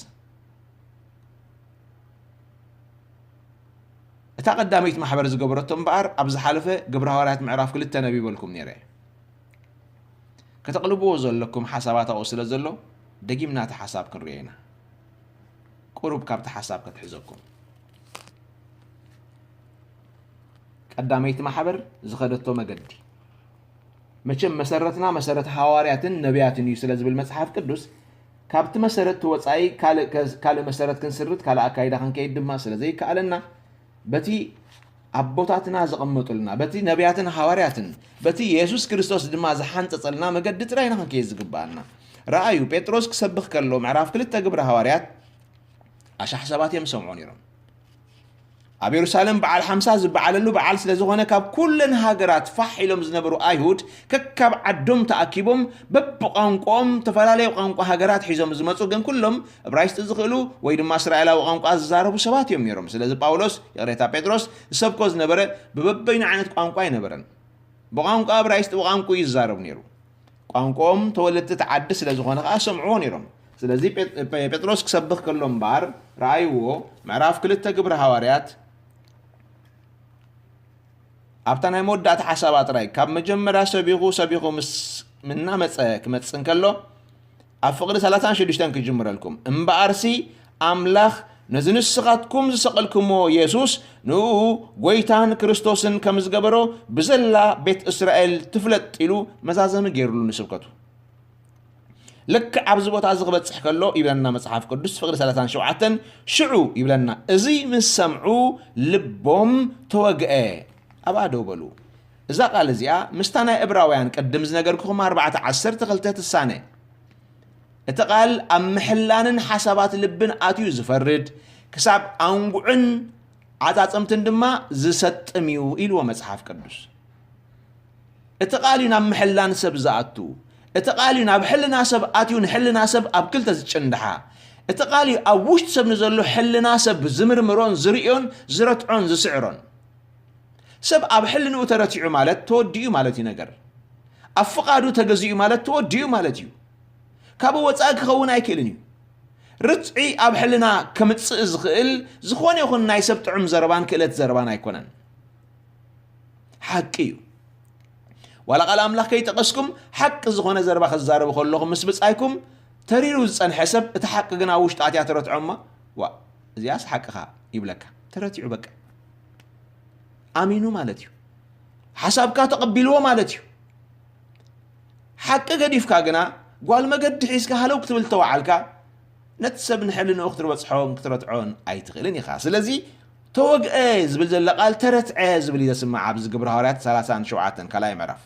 እታ ቀዳመይቲ ማሕበር ዝገበረቶ እምበኣር ኣብ ዝሓለፈ ግብረ ሃዋርያት ምዕራፍ ክልተ ነቢበልኩም ነይረ። ከተቕልብዎ ዘለኩም ሓሳባት ኣብኡ ስለ ዘሎ ደጊምና እቲ ሓሳብ ክንሪኦ ኢና። ቁሩብ ካብቲ ሓሳብ ከትሕዘኩም። ቀዳመይቲ ማሕበር ዝኸደቶ መገዲ። መቸም መሰረትና መሰረት ሃዋርያትን ነቢያትን እዩ ስለ ዝብል መጽሓፍ ቅዱስ፣ ካብቲ መሰረት ተወጻኢ ካልእ ከ-፣ ካልእ መሰረት ክንስርት ካልእ ኣካይዳ ክንከይድ ድማ ስለ ዘይከኣለና፣ በቲ ኣቦታትና ዘቐመጡልና፣ በቲ ነቢያትን ሃዋርያትን፣ በቲ የሱስ ክርስቶስ ድማ ዝሓንጸጸልና መገዲ ጥራይ ኢና ክንከይድ ዝግብኣና። ረኣዩ፣ ጴጥሮስ ክሰብኽ ከሎ ምዕራፍ ክልተ ግብረ ሃዋርያት ኣሻሕ ሰባት እዮም ዝሰምዑ ነይሮም። ኣብ የሩሳሌም በዓል ሓምሳ ዝበዓለሉ በዓል ስለ ዝኾነ ካብ ኩለን ሃገራት ፋሕ ኢሎም ዝነበሩ ኣይሁድ ከካብ ዓዶም ተኣኪቦም በብቋንቋኦም ተፈላለየ ቋንቋ ሃገራት ሒዞም ዝመጹ ግን ኩሎም እብራይስጢ ዝኽእሉ ወይ ድማ እስራኤላዊ ቋንቋ ዝዛረቡ ሰባት እዮም ነይሮም። ስለዚ ጳውሎስ፣ ይቕሬታ፣ ጴጥሮስ ዝሰብኮ ዝነበረ ብበበይኑ ዓይነት ቋንቋ ኣይነበረን። ብቋንቋ እብራይስጢ ብቋንቋኡ እዩ ዝዛረብ ነይሩ። ቋንቋኦም ተወለድቲ እቲ ዓዲ ስለ ዝኾነ ኸዓ ሰምዕዎ ነይሮም። ስለዚ ጴጥ-፣ ጴ-፣ ጴጥሮስ ክሰብኽ ከሎ እምበኣር ረኣይዎ፣ ምዕራፍ ክልተ ግብሪ ሃዋርያት ኣብታ ናይ መወዳእታ ሓሳባ ጥራይ፣ ካብ መጀመርያ ሰቢኹ ሰቢኹ ምስ እናመጸ ክመጽእ እንከሎ፣ ኣብ ፍቕዲ ሰላሳን ሽዱሽተን ክጅምረልኩም። እምበኣርሲ ኣምላኽ ነዚ ንስኻትኩም ዝሰቐልኩምዎ የሱስ ንኡ ጐይታን ክርስቶስን ከም ዝገበሮ ብዘላ ቤት እስራኤል ትፍለጥ ኢሉ መዛዘሚ ገይሩሉ ንስብከቱ። ልክዕ ኣብዚ ቦታ እዚ ክበጽሕ ከሎ ይብለና መጽሓፍ ቅዱስ ፍቕዲ ሰላሳን ሸውዓተን ሽዑ ይብለና፣ እዚ ምስ ሰምዑ ልቦም ተወግአ፣ ኣብኣ ደው በሉ። እዛ ቃል እዚኣ ምስታ ናይ እብራውያን ቅድም ዝነገርኩኹም ኣርባዕተ ዓሰርተ ክልተ ትሳነ። እቲ ቃል ኣብ ምሕላንን ሓሳባት ልብን ኣትዩ ዝፈርድ፣ ክሳብ ኣንጉዕን ዓጻጽምትን ድማ ዝሰጥም እዩ ኢልዎ መጽሓፍ ቅዱስ። እቲ ቃል እዩ ናብ ምሕላን ሰብ ዝኣቱ። እቲ ቃል እዩ ናብ ሕልና ሰብ ኣትዩ ንሕልና ሰብ ኣብ ክልተ ዝጭንድሓ። እቲ ቃል እዩ ኣብ ውሽጢ ሰብ ንዘሎ ሕልና ሰብ ዝምርምሮን ዝርእዮን ዝረትዖን ዝስዕሮን። ሰብ ኣብ ሕልንኡ ተረቲዑ ማለት ተወዲኡ ማለት እዩ ነገር። ኣብ ፍቓዱ ተገዚኡ ማለት ተወዲኡ ማለት እዩ። ካብኡ ወጻኢ ክኸውን ኣይክእልን እዩ። ርትዒ ኣብ ሕልና ከምጽእ ዝኽእል ዝኾነ ይኹን ናይ ሰብ ጥዑም ዘረባን ክእለት ዘረባን ኣይኮነን። ሓቂ እዩ። ዋላ ቃል ኣምላኽ ከይጠቐስኩም ሓቂ ዝኾነ ዘረባ ክዛረቡ ከለኹም ምስ ብጻይኩም ተሪሩ ዝጸንሐ ሰብ እቲ ሓቂ ግን ኣብ ውሽጢ ኣትያ ተረትዖ እሞ፣ "ዋ፣ እዚኣስ ሓቅኻ" ይብለካ። ተረቲዑ በቃ። ኣሚኑ ማለት እዩ። ሓሳብካ ተቐቢልዎ ማለት እዩ። ሓቂ ገዲፍካ ግና ጓል መገዲ ሒዝካ ሃለው ክትብል ተወዓልካ፣ ነቲ ሰብ ንሕልንኡ ክትበጽሖን ክትረትዖን ኣይትኽእልን ኢኻ። ስለዚ ተወግአ ዝብል ዘሎ ቃል ተረትዐ ዝብል እዩ ዘስምዕ ኣብዚ ግብረ ሃዋርያት ሰላሳን ሸውዓተን ካልኣይ ምዕራፍ።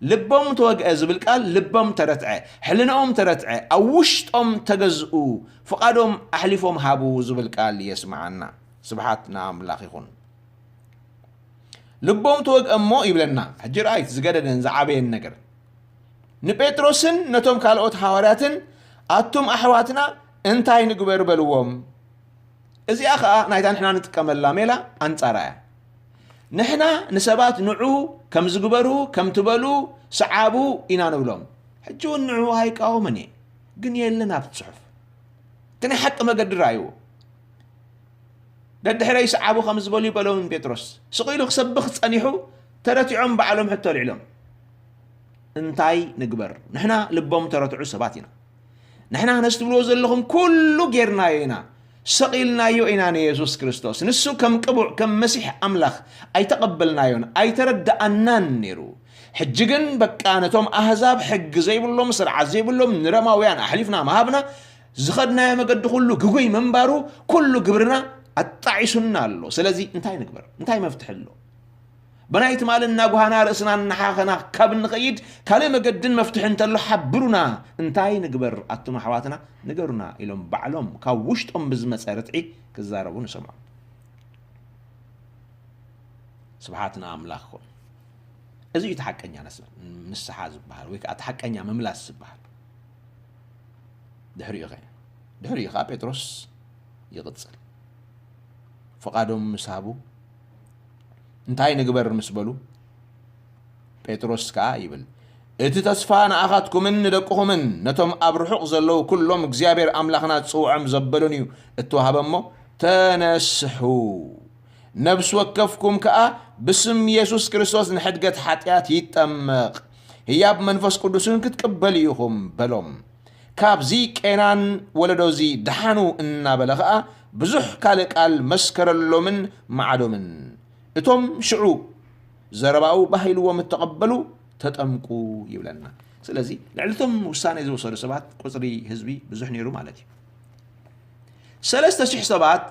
ልቦም ተወግአ ዝብል ቃል ልቦም ተረትዐ፣ ሕልንኦም ተረትዐ፣ ኣብ ውሽጦም ተገዝኡ፣ ፍቓዶም ኣሕሊፎም ሃቡ ዝብል ቃል የስምዓና። ስብሓት ንኣምላኽ ይኹን። ልቦም ተወግአ እሞ ይብለና። ሕጂ ረኣይት ዝገደደን ዝዓበየን ነገር። ንጴጥሮስን ነቶም ካልኦት ሃዋርያትን፣ ኣቱም ኣሕዋትና እንታይ ንግበር በልዎም። እዚኣ ኸኣ ናይታ ንሕና ንጥቀመላ ሜላ ኣንጻራ እያ። ንሕና ንሰባት ንዑ ከም ዝግበሩ፣ ከም ትበሉ፣ ሰዓቡ ኢና ንብሎም። ሕጂ እውን ንዑ ኣይቃወምን እየ፣ ግን የለን ኣብቲ ጽሑፍ። እቲ ናይ ሓቂ መገዲ ረኣይዎ። ደድሕረይ ሰዓቡ ከም ዝበሉ ይበሎም ጴጥሮስ። ስቕ ኢሉ ክሰብኽ ጸኒሑ፣ ተረቲዖም ባዕሎም ሕቶ ኣልዒሎም። እንታይ ንግበር? ንሕና ልቦም ተረትዑ ሰባት ኢና። ንሕና ነዚ ትብልዎ ዘለኹም ኩሉ ጌርናዮ ኢና፣ ሰቒልናዮ ኢና ንየሱስ ክርስቶስ። ንሱ ከም ቅቡዕ፣ ከም መሲሕ ኣምላኽ ኣይተቐበልናዮን ኣይተረድኣናን ነይሩ። ሕጂ ግን በቃ ነቶም ኣህዛብ ሕጊ ዘይብሎም፣ ስርዓት ዘይብሎም ንረማውያን ኣሕሊፍና ምሃብና፣ ዝኸድናዮ መገዲ ኩሉ ግጉይ ምንባሩ ኩሉ ግብርና ኣጣዒሱና ኣሎ። ስለዚ እንታይ ንግበር? እንታይ መፍትሒ ኣሎ? ብናይ ትማል እናጓሃና ርእስና እናሓኸና ካብ እንኸይድ ካልእ መገድን መፍትሒ እንተሎ ሓብሩና። እንታይ ንግበር ኣቱም ኣሕዋትና? ንገሩና ኢሎም ባዕሎም ካብ ውሽጦም ብዝመጸ ርትዒ ክዛረቡ ንሰምዖም። ስብሓት ንኣምላኽ ይኹን። እዚ እዩ እቲ ሓቀኛ ነስ-፣ ንስሓ ዝበሃል ወይ ከዓ እቲ ሓቀኛ ምምላስ ዝበሃል። ድሕሪኡ ኸ ድሕሪኡ ኸዓ ጴጥሮስ ይቕጽል። ፍቓዶም ምስ ሃቡ እንታይ ንግበር ምስ በሉ ጴጥሮስ ከኣ ይብል፣ እቲ ተስፋ ንኣኻትኩምን ንደቅኹምን ነቶም ኣብ ርሑቕ ዘለዉ ኩሎም እግዚኣብሔር ኣምላኽና ዝጽውዖም ዘበሉን እዩ እተዋህበ እሞ ተነስሑ። ነብሲ ወከፍኩም ከኣ ብስም የሱስ ክርስቶስ ንሕድገት ሓጢኣት ይጠመቕ፣ ህያብ መንፈስ ቅዱስን ክትቅበሉ ኢኹም በሎም። ካብዚ ቄናን ወለዶዚ ደሓኑ እናበለ ኸኣ ብዙሕ ካልእ ቃል መስከረሎምን መዓዶምን። እቶም ሽዑ ዘረባኡ ባህ ኢልዎም እተቐበሉ ተጠምቁ ይብለና። ስለዚ ልዕሊ እቶም ውሳኔ ዝወሰዱ ሰባት ቁጽሪ ህዝቢ ብዙሕ ነይሩ ማለት እዩ። ሰለስተ ሽሕ ሰባት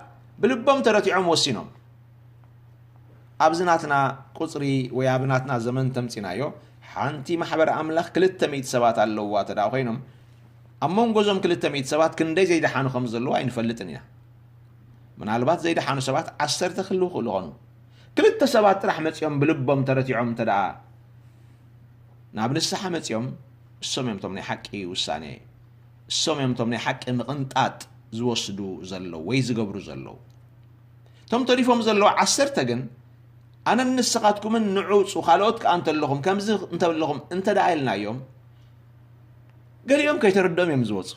ብልቦም ተረቲዖም ወሲኖም። ኣብዚ ናትና ቁጽሪ ወይ ኣብ ናትና ዘመን ተምጺናዮ፣ ሓንቲ ማሕበር ኣምላኽ ክልተ ሚእቲ ሰባት ኣለውዋ ተደኣ ኮይኖም፣ ኣብ መንጎ እዞም ክልተ ሚእቲ ሰባት ክንደይ ዘይደሓኑ ከም ዘለዉ ኣይንፈልጥን ኢና። ምናልባት ዘይደሓኑ ሰባት ዓሰርተ ክህልዉ ይኽእሉ ይኾኑ። ክልተ ሰባት ጥራሕ መጺኦም ብልቦም ተረቲዖም እንተ ደኣ ናብ ንስሓ መጺኦም፣ እሶም እዮም እቶም ናይ ሓቂ ውሳኔ፣ እሶም እዮም እቶም ናይ ሓቂ ምቕንጣጥ ዝወስዱ ዘለዉ ወይ ዝገብሩ ዘለዉ። እቶም ተሪፎም ዘለዉ ዓሰርተ ግን፣ ኣነን ንስኻትኩምን ንዑ ውጹ፣ ካልኦት ከኣ እንተለኹም፣ ከምዚ እንተለኹም እንተ ደኣ ኢልናዮም፣ ገሊኦም ከይተረድኦም እዮም ዝወጹ።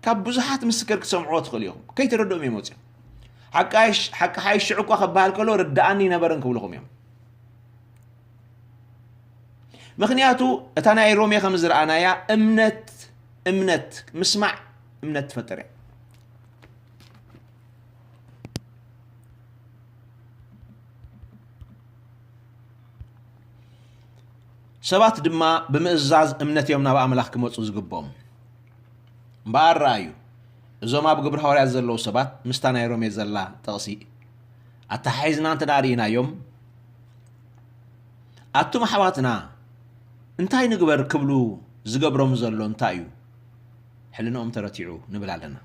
ካብ ብዙሓት ምስክር ክትሰምዕዎ ትኽእሉ ኢኹም። ከይተረድኦም እዮም ወጺኦም። ሓቂ ሓይሽ-፣ ሓቂ ሓይሽ ሽዑ እኳ ክበሃል ከሎ ርድኣኒ ነበረን ክብልኹም እዮም። ምኽንያቱ እታ ናይ ሮሜ ከም ዝረኣናያ እምነት፣ እምነት፣ ምስማዕ እምነት ትፈጥር እያ። ሰባት ድማ ብምእዛዝ እምነት እዮም ናብ ኣምላኽ ክመጹ ዝግብኦም። እምበኣር ረኣዩ፣ እዞም ኣብ ግብሪ ሃዋርያት ዘለዉ ሰባት ምስታ ናይ ሮሜ ዘላ ጥቕሲ ኣተሓሒዝና እንተ ደኣ ርኢናዮም፣ ኣቱም ኣሕዋትና እንታይ ንግበር ክብሉ ዝገብሮም ዘሎ እንታይ እዩ? ሕልንኦም ተረቲዑ ንብል ኣለና።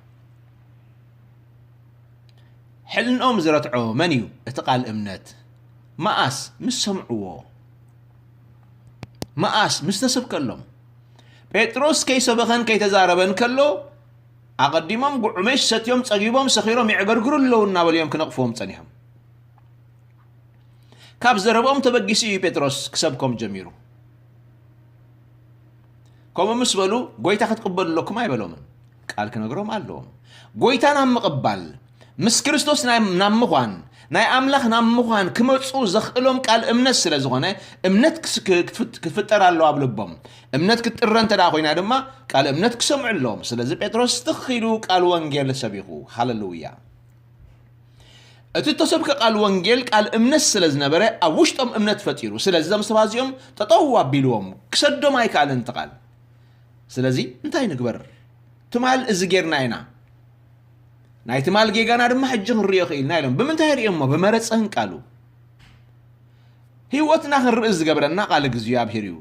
ሕልንኦም ዝረትዖ መን እዩ? እቲ ቃል እምነት። መኣስ? ምስ ሰምዕዎ። መኣስ? ምስ ተሰብከሎም። ጴጥሮስ ከይሰበኸን ከይተዛረበን ከሎ፣ ኣቐዲሞም ጉዕመሽ ሰትዮም፣ ጸጊቦም፣ ሰኺሮም፣ የዕገርግሩ ኣለዉ እናበሉ እዮም ክነቕፍዎም ጸኒሖም። ካብ ዘረብኦም ተበጊሱ እዩ ጴጥሮስ ክሰብኮም ጀሚሩ። ከምኡ ምስ በሉ፣ "ጐይታ ክትቅበሉ ኣለኩም" ኣይበሎምን። ቃል ክነግሮም ኣለዎም። ጐይታ ናብ ምቕባል፣ ምስ ክርስቶስ ናይ፣ ናብ ምዃን፣ ናይ ኣምላኽ ናብ ምዃን ክመጹ ዘኽእሎም ቃል እምነት ስለ ዝኾነ፣ እምነት ክስ-፣ ክ-፣ ክትፍት-፣ ክትፍጠር ኣለዋ ኣብ ልቦም። እምነት ክትጥረ እንተ ደኣ ኮይና ድማ፣ ቃል እምነት ክሰምዑ ኣለዎም። ስለዚ ጴጥሮስ ትኽ ኢሉ ቃል ወንጌል ሰቢኹ። ሃለሉያ። እቲ እተሰብከ ቃል ወንጌል ቃል እምነት ስለ ዝነበረ፣ ኣብ ውሽጦም እምነት ፈጢሩ። ስለዚ እዞም ሰባት እዚኦም ጠጠው ኣቢልዎም፣ ክሰዶም ኣይከኣለን እቲ ቃል። ስለዚ እንታይ ንግበር? ትማል እዚ ጌርና ኢና። ናይ ትማል ጌጋና ድማ ሕጂ ክንርእዮ ክኢልና ኢሎም። ብምንታይ ርእዮሞ? ብመረጸን ቃሉ። ህይወትና ክንርኢ ዝገብረና ቃል እግዚኣብሔር እዩ።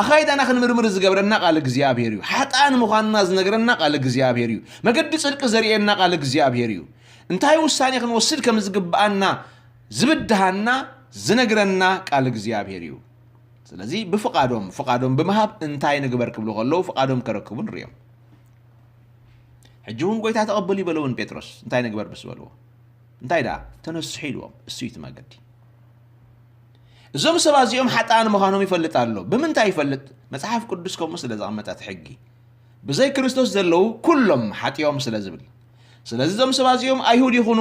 ኣኻይዳና ክንምርምር ዝገብረና ቃል እግዚኣብሔር እዩ። ሓጥኣን ምዃንና ዝነግረና ቃል እግዚኣብሔር እዩ። መገዲ ጽድቂ ዘርእየና ቃል እግዚኣብሔር እዩ። እንታይ ውሳኔ ክንወስድ ከም ዝግብኣና ዝብድሃና ዝነግረና ቃል እግዚኣብሔር እዩ። ስለዚ ብፍቓዶም፣ ፍቓዶም ብምሃብ እንታይ ንግበር ክብሉ ከለዉ ፍቓዶም ከረክቡ ንርእዮም። ሕጂ እውን ጎይታ ተቐበሉ ይበለውን ጴጥሮስ እንታይ ንግበር ምስ በልዎ እንታይ ደኣ ተነስሑ ኢልዎም። እሱ እዩ እቲ መገዲ። እዞም ሰባት እዚኦም ሓጥኣን ምዃኖም ይፈልጥ ኣሎ። ብምንታይ ይፈልጥ? መጽሓፍ ቅዱስ ከምኡ ስለ ዘቐመጠ እቲ ሕጊ። ብዘይ ክርስቶስ ዘለዉ ኩሎም ሓጢኦም ስለ ዝብል። ስለዚ እዞም ሰባት እዚኦም ኣይሁድ ይኹኑ፣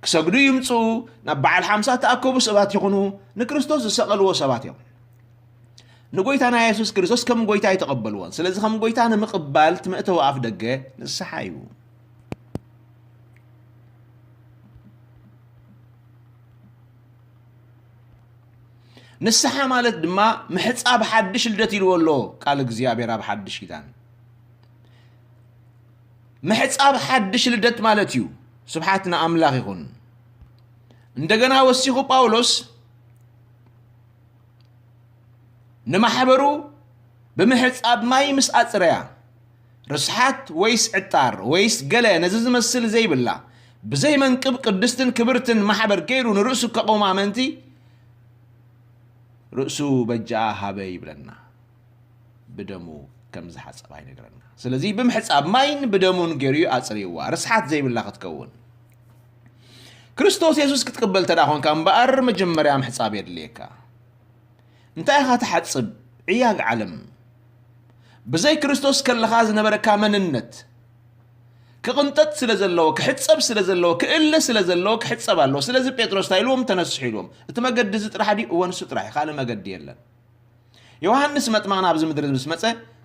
ክሰግዱ ይምጽኡ፣ ናብ በዓል ሓምሳ እተኣከቡ ሰባት ይኹኑ፣ ንክርስቶስ ዝሰቐልዎ ሰባት እዮም። ንጎይታና የሱስ ክርስቶስ ከም ጎይታ ኣይተቐበልዎን። ስለዚ ከም ጎይታ ንምቕባል እቲ መእተዊ ኣፍ ደገ ንስሓ እዩ። ንስሓ ማለት ድማ ምሕጻብ ሓድሽ ልደት ኢልዎ ኣሎ ቃል እግዚኣብሔር ኣብ ሓድሽ ኪዳን። ምሕጻብ ሓድሽ ልደት ማለት እዩ። ስብሓት ንኣምላኽ ይኹን። እንደገና ወሲኹ ጳውሎስ ንማሕበሩ ብምሕጻብ ማይ ምስ ኣጽረያ፣ ርስሓት ወይስ ዕጣር ወይስ ገለ ነዚ ዝመስል ዘይብላ፣ ብዘይ መንቅብ ቅድስትን ክብርትን ማሕበር ገይሩ ንርእሱ ከቐውማ ምእንቲ ርእሱ በጃኣ ሃበ ይብለና። ብደሙ ከም ዝሓጸባ ይነግረና። ስለዚ ብምሕጻብ ማይን ብደሙን ገይሩ እዩ ኣጽርይዋ፣ ርስሓት ዘይብላ ክትከውን። ክርስቶስ የሱስ ክትቅበል ተደኣ ኾንካ እምበኣር መጀመርያ ምሕጻብ የድልየካ። እንታይ ኢኻ ትሓጽብ? ዕያግ ዓለም። ብዘይ ክርስቶስ ከለኻ ዝነበረካ መንነት ክቕንጠጥ ስለ ዘለዎ፣ ክሕጸብ ስለ ዘለዎ፣ ክእለ ስለ ዘለዎ ክሕጸብ ኣለዎ። ስለዚ ጴጥሮስ እንታይ ኢልዎም? ተነስሑ ኢልዎም። እቲ መገዲ እዚ ጥራሕ ድዩ? እወ፣ ንሱ ጥራሕ እዩ። ካልእ መገዲ የለን። ዮሃንስ መጥምቕ ናብዚ ምድሪ ምስ መጸ፣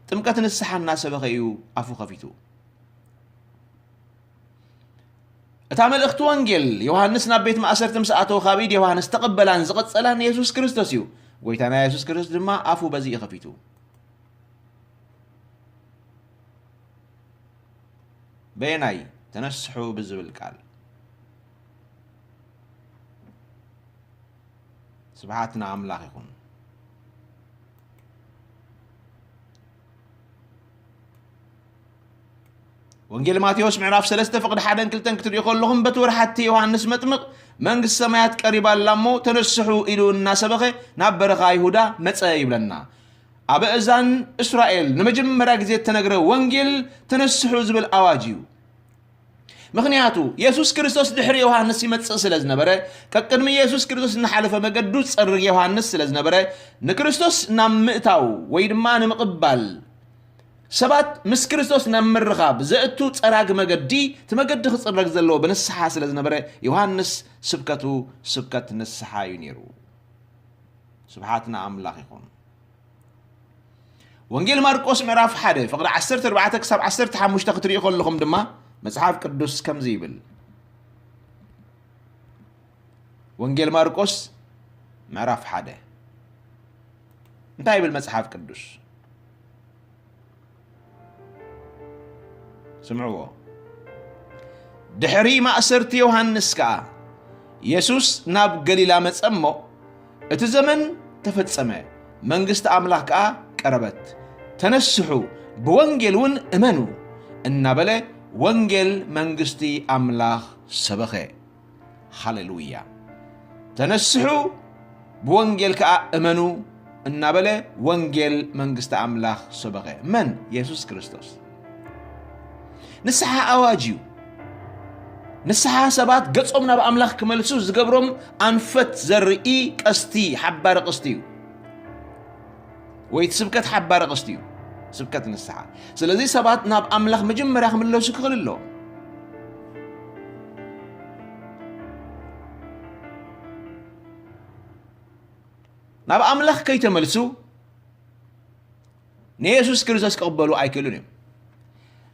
ጥምቀት ንስሓ እናሰበኸ እዩ ኣፉ ከፊቱ። እታ መልእኽቲ ወንጌል፣ ዮሃንስ ናብ ቤት ማእሰርቲ ምስ ኣተወ፣ ካብ ኢድ ዮሃንስ ተቐበላን ዝቐጸላን የሱስ ክርስቶስ እዩ። ጎይታና የሱስ ክርስቶስ ድማ ኣፉ በዚ እዩ ከፊቱ። በየናይ? ተነስሑ ብዝብል ቃል። ስብሓት ንኣምላኽ ይኹን። ወንጌል ማቴዎስ ምዕራፍ ሰለስተ ፍቕዲ ሓደን ክልተን ክትሪኡ ከለኹም፣ በቲ ወርሓቲ ዮሃንስ መጥምቕ መንግስቲ ሰማያት ቀሪባ ኣላ እሞ ተነስሑ ኢሉ እናሰበኸ ናብ በረኻ ይሁዳ መጸ ይብለና። ኣብ እዛን እስራኤል ንመጀመርያ ግዜ እተነግረ ወንጌል ተነስሑ ዝብል ኣዋጅ እዩ። ምኽንያቱ የሱስ ክርስቶስ ድሕሪ ዮሃንስ ይመጽእ ስለ ዝነበረ፣ ቀቅድሚ የሱስ ክርስቶስ እናሓለፈ መገዱ ዝጸርግ ዮሃንስ ስለ ዝነበረ፣ ንክርስቶስ ናብ ምእታው ወይ ድማ ንምቕባል ሰባት ምስ ክርስቶስ ናብ ምርኻብ ዘእቱ ጸራጊ መገዲ፣ እቲ መገዲ ክጽረግ ዘለዎ ብንስሓ ስለ ዝነበረ፣ ዮሃንስ ስብከቱ ስብከት ንስሓ እዩ ነይሩ። ስብሓት ንኣምላኽ ይኹን። ወንጌል ማርቆስ ምዕራፍ ሓደ ፍቕዲ ዓሰርተ ኣርባዕተ ክሳብ ዓሰርተ ሓሙሽተ ክትሪኡ ከለኹም ድማ መጽሓፍ ቅዱስ ከምዚ ይብል። ወንጌል ማርቆስ ምዕራፍ ሓደ እንታይ ይብል መጽሓፍ ቅዱስ? ስምዕዎ። ድሕሪ ማእሰርቲ ዮሃንስ ከኣ የሱስ ናብ ገሊላ መጸ እሞ፣ እቲ ዘመን ተፈጸመ፣ መንግስቲ ኣምላኽ ከኣ ቀረበት፣ ተነስሑ፣ ብወንጌል እውን እመኑ እናበለ ወንጌል መንግስቲ ኣምላኽ ሰበኸ። ሃሌሉያ። ተነስሑ፣ ብወንጌል ከኣ እመኑ እናበለ ወንጌል መንግስቲ ኣምላኽ ሰበኸ። መን? የሱስ ክርስቶስ። ንስሓ ኣዋጅ እዩ። ንስሓ ሰባት ገጾም ናብ ኣምላኽ ክመልሱ ዝገብሮም ኣንፈት ዘርኢ ቀስቲ፣ ሓባሪ ቀስቲ እዩ። ወይ እቲ ስብከት ሓባሪ ቀስቲ እዩ። ስብከት ንስሓ። ስለዚ ሰባት ናብ ኣምላኽ መጀመርያ ክምለሱ ክኽእል ኣለዎም። ናብ ኣምላኽ ከይተመልሱ ንየሱስ ክርስቶስ ክቕበሉ ኣይክእሉን እዮም።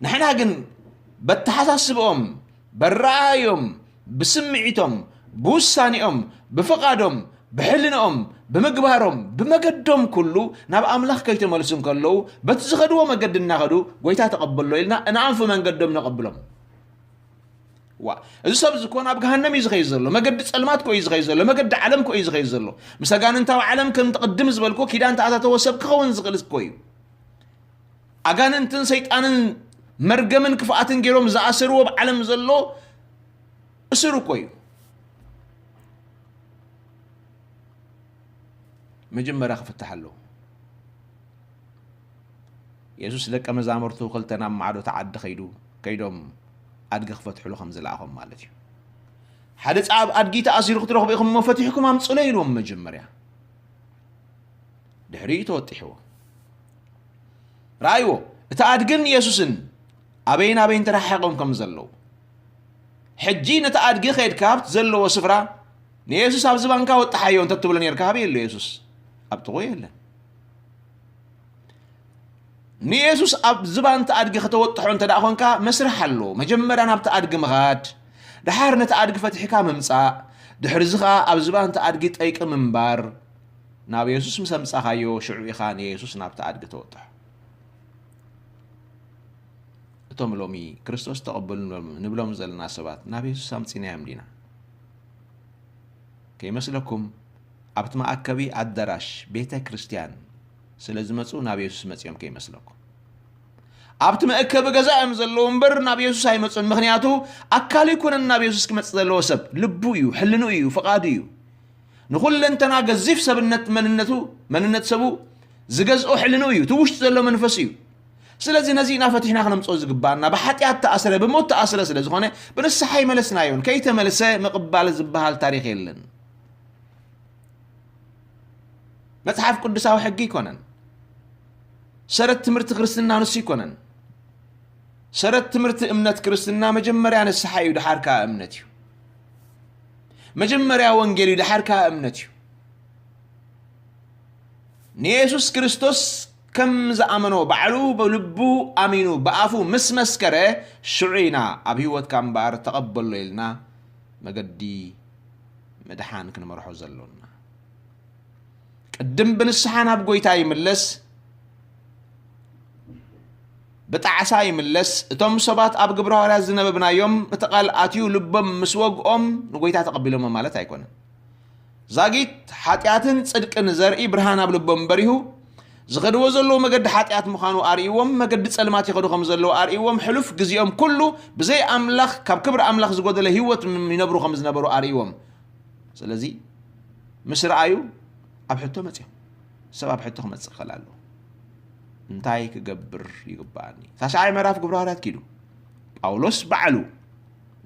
ንሕና ግን በተሓሳስብኦም፣ በረኣዮም፣ ብስምዒቶም፣ ብውሳኔኦም፣ ብፍቓዶም፣ ብሕልንኦም፣ ብምግባሮም፣ ብመገዶም ኩሉ ናብ ኣምላኽ ከይተመልሱ እንከለዉ፣ በቲ ዝኸድዎ መገዲ እናኸዱ፣ "ጎይታ ተቐበሎ" ኢልና እንኣንፉ መንገዶም ነቐብሎም። ዋ፣ እዚ ሰብ እዚ እኮ ናብ ገሃነም እዩ ዝኸይድ ዘሎ። መገዲ ጸልማት እኮ እዩ ዝኸይድ ዘሎ። መገዲ ዓለም እኮ እዩ ዝኸይድ ዘሎ። ምስ ኣጋንንታዊ ዓለም፣ ከምቲ ቅድም ዝበልኩ፣ ኪዳን ተኣታተወ ሰብ ክኸውን ዝኽእል እኮ እዩ። ኣጋንንትን ሰይጣንን መርገምን ክፍኣትን ገይሮም ዝኣሰርዎ ኣብ ዓለም ዘሎ እስር እኮ እዩ። መጀመርያ ክፍታሕ ኣለዎ። የሱስ ደቀ መዛሙርቱ ክልተ ናብ ማዕዶ እቲ ዓዲ ከይዱ፣ ከይዶም ኣድጊ ክፈትሑሉ ከም ዝለኣኾም ማለት እዩ። ሓደ ጻዕብ ኣድጊ ተኣሲሩ ክትረኽቡ ኢኹም እሞ ፈቲሕኩም ኣምጹለይ ኢልዎም መጀመርያ። ድሕሪኡ ተወጢሕዎ። ረኣይዎ፣ እቲ ኣድግን የሱስን ኣበይን ኣበይን ተረሓሒቖም ከም ዘለዉ። ሕጂ ነቲ ኣድጊ ከይድካ ኣብቲ ዘለዎ ስፍራ ንየሱስ ኣብ ዝባንካ ወጥሓዮ እንተ ትብሎ ነርካ፣ ኣበይ ኣሎ የሱስ? ኣብ ጥቕኡ የለን። ንየሱስ ኣብ ዝባን እቲ ኣድጊ ከተወጥሖ እንተ ደኣ ኾንካ፣ መስርሕ ኣሎ። መጀመርያ ናብቲ ኣድጊ ምኻድ፣ ደሓር ነቲ ኣድጊ ፈቲሕካ ምምጻእ፣ ድሕርዚ ኸኣ ኣብ ዝባን እቲ ኣድጊ ጠይቂ ምንባር። ናብ የሱስ ምስ ኣምጻኻዮ፣ ሽዑ ኢኻ ንየሱስ ናብቲ ኣድጊ ተወጥሖ። እቶም ሎሚ ክርስቶስ ተቐበሉ ንብሎም ዘለና ሰባት ናብ የሱስ ኣምጺናዮም ዲና? ከይመስለኩም፣ ኣብቲ መኣከቢ ኣዳራሽ ቤተ ክርስቲያን ስለ ዝመጹ ናብ የሱስ መጺኦም ከይመስለኩም። ኣብቲ መእከቢ ገዛ እዮም ዘለዉ እምበር ናብ የሱስ ኣይመጹን። ምኽንያቱ ኣካሉ ኣይኮነን ናብ የሱስ ክመጽእ ዘለዎ ሰብ። ልቡ እዩ፣ ሕልንኡ እዩ፣ ፍቓዱ እዩ። ንኹለንተና ገዚፍ ሰብነት መንነቱ፣ መንነት ሰቡ ዝገዝኦ ሕልንኡ እዩ። እቲ ውሽጢ ዘሎ መንፈስ እዩ። ስለዚ ነዚ ኢና ፈቲሕና ክነምጽኦ ዝግባኣና። ብሓጢኣት ተኣስረ፣ ብሞት ተኣስረ ስለ ዝኾነ ብንስሓ ኣይመለስናዮን። ከይተመልሰ ምቕባል ዝበሃል ታሪኽ የለን። መጽሓፍ ቅዱሳዊ ሕጊ ኣይኮነን። ሰረት ትምህርቲ ክርስትና ንሱ ኣይኮነን። ሰረት ትምህርቲ እምነት ክርስትና መጀመርያ ንስሓ እዩ፣ ደሓር ከኣ እምነት እዩ። መጀመርያ ወንጌል እዩ፣ ደሓር ከኣ እምነት እዩ። ንየሱስ ክርስቶስ ከም ዝኣመኖ ባዕሉ ብልቡ ኣሚኑ ብኣፉ ምስ መስከረ፣ ሽዑ ኢና ኣብ ህይወትካ እምበኣር ተቐበሎ ኢልና መገዲ ምድሓን ክንመርሖ ዘሎና። ቅድም ብንስሓ ናብ ጐይታ ይምለስ፣ ብጣዕሳ ይምለስ። እቶም ሰባት ኣብ ግብረ ሃዋርያት ዝነበብናዮም፣ እቲ ቃል ኣትዩ ልቦም ምስ ወግኦም ንጐይታ ተቐቢሎሞ ማለት ኣይኮነን። ዛጊት ሓጢኣትን ጽድቅን ዘርኢ ብርሃን ኣብ ልቦም በሪሁ፣ ዝኸድዎ ዘለዉ መገዲ ሓጢኣት ምዃኑ ኣርእይዎም፣ መገዲ ጸልማት ይኸዱ ከም ዘለዉ ኣርእይዎም፣ ሕሉፍ ግዜኦም ኩሉ ብዘይ ኣምላኽ፣ ካብ ክብሪ ኣምላኽ ዝጎደለ ህይወት ይነብሩ ከም ዝነበሩ ኣርእይዎም። ስለዚ ምስ ረኣዩ ኣብ ሕቶ መጺኦም። ሰብ ኣብ ሕቶ ክመጽእ ክኽእል ኣለዎ። እንታይ ክገብር ይግብኣኒ? ታሽዓይ ምዕራፍ ግብረ ሃዋርያት ኪዱ። ጳውሎስ ባዕሉ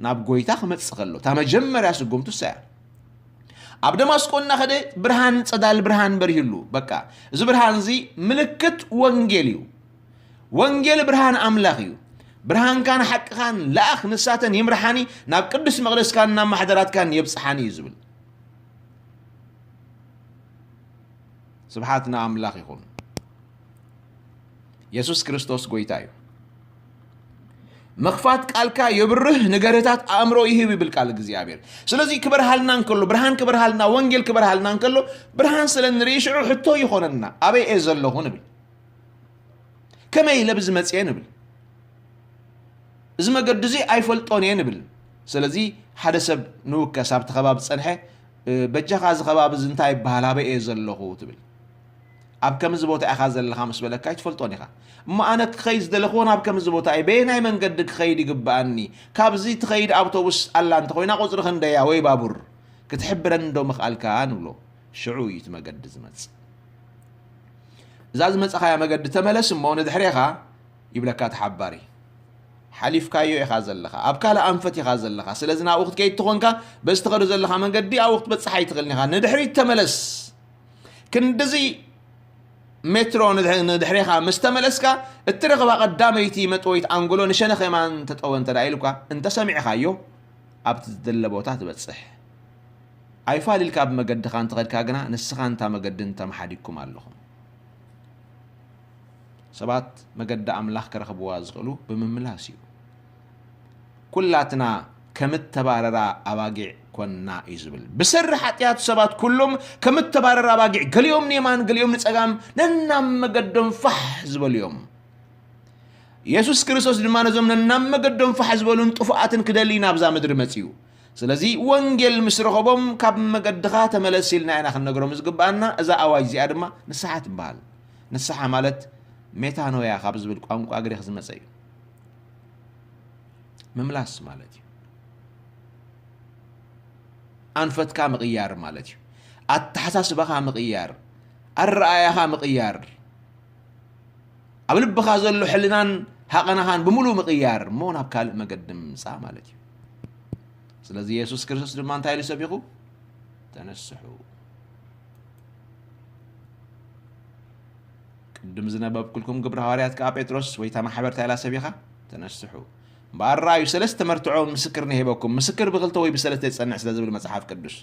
ናብ ጐይታ ክመጽእ ከሎ፣ እታ መጀመርያ ስጉምቱ እሳ እያ። ኣብ ደማስቆ እናኸደ ብርሃን፣ ጸዳል ብርሃን በሪህሉ። በቃ፣ እዚ ብርሃን እዚ ምልክት ወንጌል እዩ። ወንጌል ብርሃን ኣምላኽ እዩ። ብርሃንካን ሓቅኻን ለኣኽ፣ ንሳተን ይምርሓኒ፣ ናብ ቅዱስ መቕደስካን ናብ ማሕደራትካን የብጽሓኒ እዩ ዝብል። ስብሓት ንኣምላኽ ይኹን። የሱስ ክርስቶስ ጐይታ እዩ። ምኽፋት ቃልካ የብርህ፣ ንገርህታት ኣእምሮ ይህብ ይብል ቃል እግዚኣብሔር። ስለዚ ክበርሃልና እንከሎ፣ ብርሃን ክበርሃልና፣ ወንጌል ክበርሃልና እንከሎ፣ ብርሃን ስለ እንርኢ ሽዑ ሕቶ ይኾነና፣ ኣበይ እየ ዘለኹ ንብል። ከመይ ኢለ ብዚ መጽየ ንብል። እዚ መገዲ እዚ ኣይፈልጦን እየ ንብል። ስለዚ ሓደ ሰብ ንውከስ ኣብቲ ከባቢ ዝጸንሐ፣ እ፣ በጃኻ እዚ ከባቢ እዚ እንታይ ይበሃል፣ ኣበይ እየ ዘለኹ ትብል። ኣብ ከምዚ ቦታ ኢኻ ዘለኻ ምስ በለካ ኣይትፈልጦን ኢኻ። እሞ ኣነ ክኸይድ ዝደለኽዎ ናብ ከምዚ ቦታ እየ፣ በየናይ መንገዲ ክኸይድ ይግብኣኒ? ካብዚ ትኸይድ ኣውቶቡስ ኣላ እንተኾይና ቁጽሪ ክንደያ ወይ ባቡር ክትሕብረኒ ዶ ምኽኣልካ ንብሎ። ሽዑ እዩ እቲ መገዲ ዝመጽእ። እዛ ዝመጻኻያ መገዲ ተመለስ እሞ ንድሕሬኻ ይብለካ እቲ ሓባሪ። ሓሊፍካዮ ኢኻ ዘለኻ፣ ኣብ ካልእ ኣንፈት ኢኻ ዘለኻ። ስለዚ ናብኡ ክትከይድ ተኾንካ በዚ ትኸዶ ዘለኻ መገዲ ኣብኡ ክትበጽሕ ኣይትኽእልን ኢኻ። ንድሕሪት ተመለስ። ክንድዚ ሜትሮ ንድሕ-፣ ንድሕሬኻ ምስ ተመለስካ እትረኽባ ቀዳመይቲ መጥወይት ኣንጎሎ ንሸነኽ የማን ተጠወ እንተ ደኣ ኢሉካ እንተሰሚዕኻዮ ኣብቲ ዝደለ ቦታ ትበጽሕ። ኣይፋል ኢልካ ብመገድኻ እንተኸድካ ግና ንስኻን እታ መገድን ተመሓዲግኩም ኣለኹም። ሰባት መገዲ ኣምላኽ ክረኽብዋ ዝኽእሉ ብምምላስ እዩ። ኩላትና ከም እተባረራ ኣባጊዕ ኮንና እዩ ዝብል። ብሰሪ ሓጢኣት ሰባት ኩሎም ከም እተባረራ ኣባጊዕ፣ ገሊኦም ንየማን ገሊኦም ንጸጋም ነናብ መገዶም ፋሕ ዝበሉ እዮም። የሱስ ክርስቶስ ድማ ነዞም ነናብ መገዶም ፋሕ ዝበሉን ጥፉኣትን ክደሊ ናብዛ ምድሪ መጺኡ። ስለዚ ወንጌል ምስ ረኸቦም፣ ካብ መገድኻ ተመለስ ኢልና ኢና ክንነግሮም ዝግብኣና። እዛ ኣዋጅ እዚኣ ድማ ንስሓ ትበሃል። ንስሓ ማለት ሜታኖያ ካብ ዝብል ቋንቋ ግሪኽ ዝመጸ እዩ። ምምላስ ማለት እዩ። ኣንፈትካ ምቕያር ማለት እዩ። ኣተሓሳስባኻ ምቕያር፣ ኣረኣያኻ ምቕያር፣ ኣብ ልብኻ ዘሎ ሕልናን ሃቐናኻን ብምሉእ ምቕያር እሞ ናብ ካልእ መገዲ ምምጻእ ማለት እዩ። ስለዚ የሱስ ክርስቶስ ድማ እንታይ ኢሉ ሰቢኹ? ተነስሑ። ቅድም ዝነበብኩልኩም ግብረ ሃዋርያት ከኣ ጴጥሮስ ወይ እታ ማሕበር እንታይ ኢላ ሰቢኻ? ተነስሑ። እምበኣር ርኣዩ፣ ሰለስተ መርትዖ ምስክር ንሂበኩም። ምስክር ብኽልተ ወይ ብሰለስተ ይጸንዕ ስለ ዝብል መጽሓፍ ቅዱስ።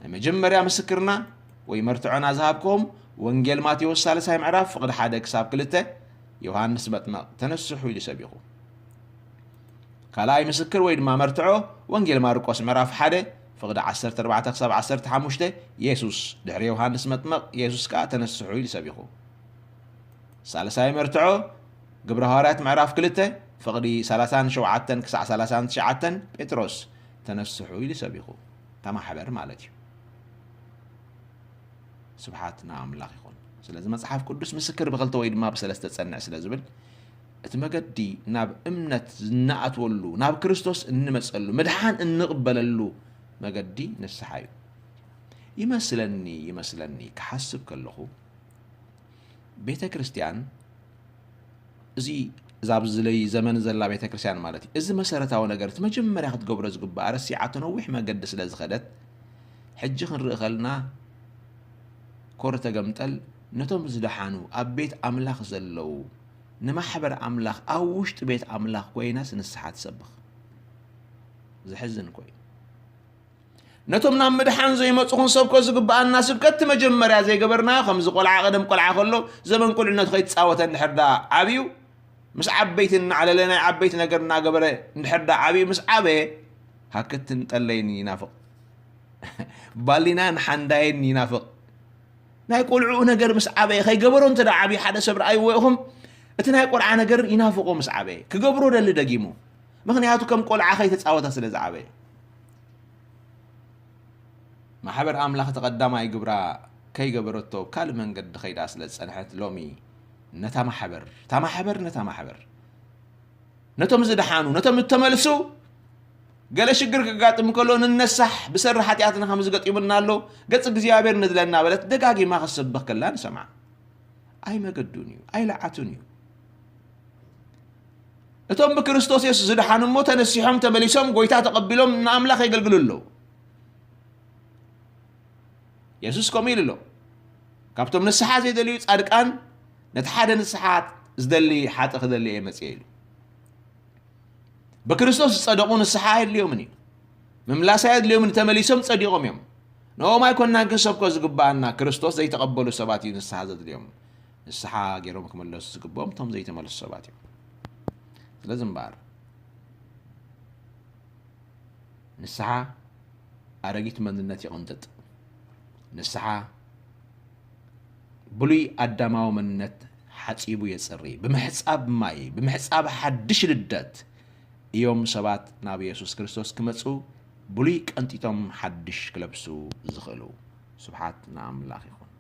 ናይ መጀመርያ ምስክርና ወይ መርትዖና ዝሃብክዎም ወንጌል ማቴዎስ ሳልሳይ ምዕራፍ ፍቕዲ ሓደ ክሳብ ክልተ፣ ዮሃንስ መጥመቕ ተነስሑ ኢሉ ሰቢኹ። ካልኣይ ምስክር ወይ ድማ መርትዖ ወንጌል ማርቆስ ምዕራፍ ሓደ ፍቕዲ ዓሰርተ ኣርባዕተ ክሳብ ዓሰርተ ሓሙሽተ፣ የሱስ ድሕሪ ዮሃንስ መጥመቕ፣ የሱስ ከኣ ተነስሑ ኢሉ ሰቢኹ። ሳልሳይ መርትዖ ግብረ ሃዋርያት ምዕራፍ ክልተ ፍቕዲ ሰላሳን ሸውዓተን ክሳዕ ሰላሳን ትሽዓተን፣ ጴጥሮስ ተነስሑ ኢሉ ሰቢኹ። እታ ማሕበር ማለት እዩ። ስብሓት ንኣምላኽ ይኹን። ስለዚ መጽሓፍ ቅዱስ ምስክር ብኽልተ ወይ ድማ ብሰለስተ ጸንዕ ስለ ዝብል፣ እቲ መገዲ ናብ እምነት እንኣትወሉ፣ ናብ ክርስቶስ እንመጸሉ፣ ምድሓን እንቕበለሉ መገዲ ንስሓ እዩ። ይመስለኒ፣ ይመስለኒ፣ ክሓስብ ከለኹ፣ ቤተ ክርስቲያን፣ እዚ፣ እዛ ኣብዚ ለይ ዘመን ዘላ ቤተ ክርስቲያን ማለት እዩ። እዚ መሰረታዊ ነገር፣ እቲ መጀመርያ ክትገብሮ ዝግባእ፣ ረሲዓቶ ነዊሕ መገዲ ስለ ዝኸደት፣ ሕጂ ክንርኢ ከልና፣ ኮር ተገምጠል፣ ነቶም ዝደሓኑ፣ ኣብ ቤት ኣምላኽ ዘለዉ፣ ንማሕበር ኣምላኽ፣ ኣብ ውሽጢ ቤት ኣምላኽ ኮይናስ ንስሓ ትሰብኽ። ዘሕዝን እኮ እዩ። ነቶም ናብ ምድሓን ዘይመጹ ክንሰብኮ ዝግብኣና ስብከት፣ እቲ መጀመርያ ዘይገበርናዮ፣ ከምዚ ቆልዓ፣ ቀደም ቆልዓ ከሎ፣ ዘመን ቁልዕነቱ ከይትጻወተ እንድሕር ደኣ ዓብዩ፣ ምስ ዓበይቲ እናዕለለ፣ ናይ ዓበይቲ ነገር እናገበረ እንድሕር ደኣ ዓብዩ፣ ምስ ዓበየ፣ ሃክትን ጠለይን ይናፍቕ። ባሊናን ሓንዳይን ይናፍቕ። ናይ ቆልዕኡ ነገር ምስ ዓበየ፣ ከይገበሮ እንተ ደኣ ዓብዩ፣ ሓደ ሰብ ረኣይዎ ኢኹም፣ እቲ ናይ ቆልዓ ነገር ይናፍቖ ምስ ዓበየ። ክገብሮ ደሊ ደጊሙ። ምኽንያቱ ከም ቆልዓ ከይተጻወተ ስለ ዝዓበየ። ማሕበር ኣምላኽ እቲ ቀዳማይ ግብራ ከይገበረቶ፣ ካልእ መንገዲ ኸይዳ ስለ ዝጸንሐት፣ ሎሚ ነታ ማሕበር፣ እታ ማሕበር ነታ ማሕበር፣ ነቶም ዝደሓኑ፣ ነቶም እተመልሱ፣ ገለ ሽግር ከጋጥም ከሎ፣ "ንነሳሕ፣ ብሰሪ ሓጢኣትና ከምዚ ገጢሙና ኣሎ፣ ገጽ እግዚኣብሔር ንድለ" እናበለት ደጋጊማ ክትሰብኽ ከላ ንሰምዓ። ኣይመገዱን እዩ፣ ኣይለዓቱን እዩ። እቶም ብክርስቶስ የሱስ ዝደሓኑ እሞ ተነሲሖም፣ ተመሊሶም፣ ጎይታ ተቐቢሎም ንኣምላኽ የገልግሉ ኣለዉ። የሱስ ከምኡ ኢሉ ኣሎ። "ካብቶም ንስሓ ዘይደልዩ ጻድቃን፣ ነቲ ሓደ ንስሓ ዝደሊ ሓጥእ ክደሊ እየ መጽየ" ኢሉ። ብክርስቶስ ዝጸደቑ ንስሓ ኣየድልዮምን እዩ። ምምላስ ኣየድልዮምን፣ ተመሊሶም ጸዲቖም እዮም። ንኦም ኣይኮናን ክንሰብኮ ዝግብኣና፣ ክርስቶስ ዘይተቐበሉ ሰባት እዩ ንስሓ ዘድልዮም። ንስሓ ገይሮም ክምለሱ ዝግብኦም እቶም ዘይተመልሱ ሰባት እዮም። ስለዚ እምበኣር፣ ንስሓ ኣረጊት መንነት ይቕንጥጥ። ንስሓ ብሉይ ኣዳማዊ መንነት ሓጺቡ የጽሪ። ብምሕጻብ ማይ፣ ብምሕጻብ ሓድሽ ልደት እዮም ሰባት ናብ የሱስ ክርስቶስ ክመጹ፣ ብሉይ ቀንጢጦም ሓድሽ ክለብሱ ዝኽእሉ። ስብሓት ንኣምላኽ ይኹን።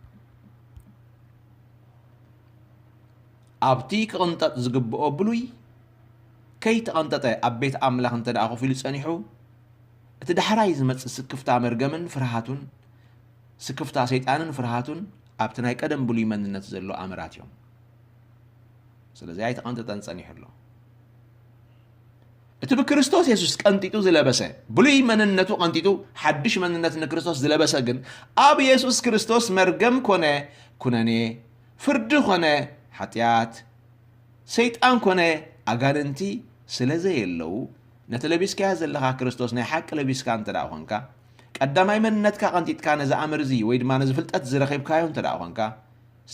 ኣብቲ ክቕንጠጥ ዝግብኦ ብሉይ ከይተቐንጠጠ ኣብ ቤት ኣምላኽ እንተ ደኣ ኮፍ ኢሉ ጸኒሑ፣ እቲ ዳሕራይ ዝመጽእ ስክፍታ መርገምን ፍርሃቱን፣ ስክፍታ ሰይጣንን ፍርሃቱን ኣብቲ ናይ ቀደም ብሉይ መንነት ዘሎ ኣምራት እዮም። ስለዚ ኣይተቐንጠጠን ጸኒሑ ኣሎ። እቲ ብክርስቶስ የሱስ ቀንጢጡ ዝለበሰ፣ ብሉይ መንነቱ ቀንጢጡ ሓድሽ መንነት ንክርስቶስ ዝለበሰ ግን፣ ኣብ የሱስ ክርስቶስ መርገም ኮነ ኩነኔ፣ ፍርዲ ኮነ ሓጢኣት፣ ሰይጣን ኮነ ኣጋንንቲ ስለ ዘየለዉ፣ ነቲ ለቢስካዮ ዘለኻ ክርስቶስ ናይ ሓቂ ለቢስካ እንተ ደኣ ኾንካ፣ ቀዳማይ መንነትካ ቀንጢጥካ ነዚ ኣምር እዚ ወይ ድማ ነዚ ፍልጠት እዚ ረኺብካዮ እንተ ደኣ ኾንካ፣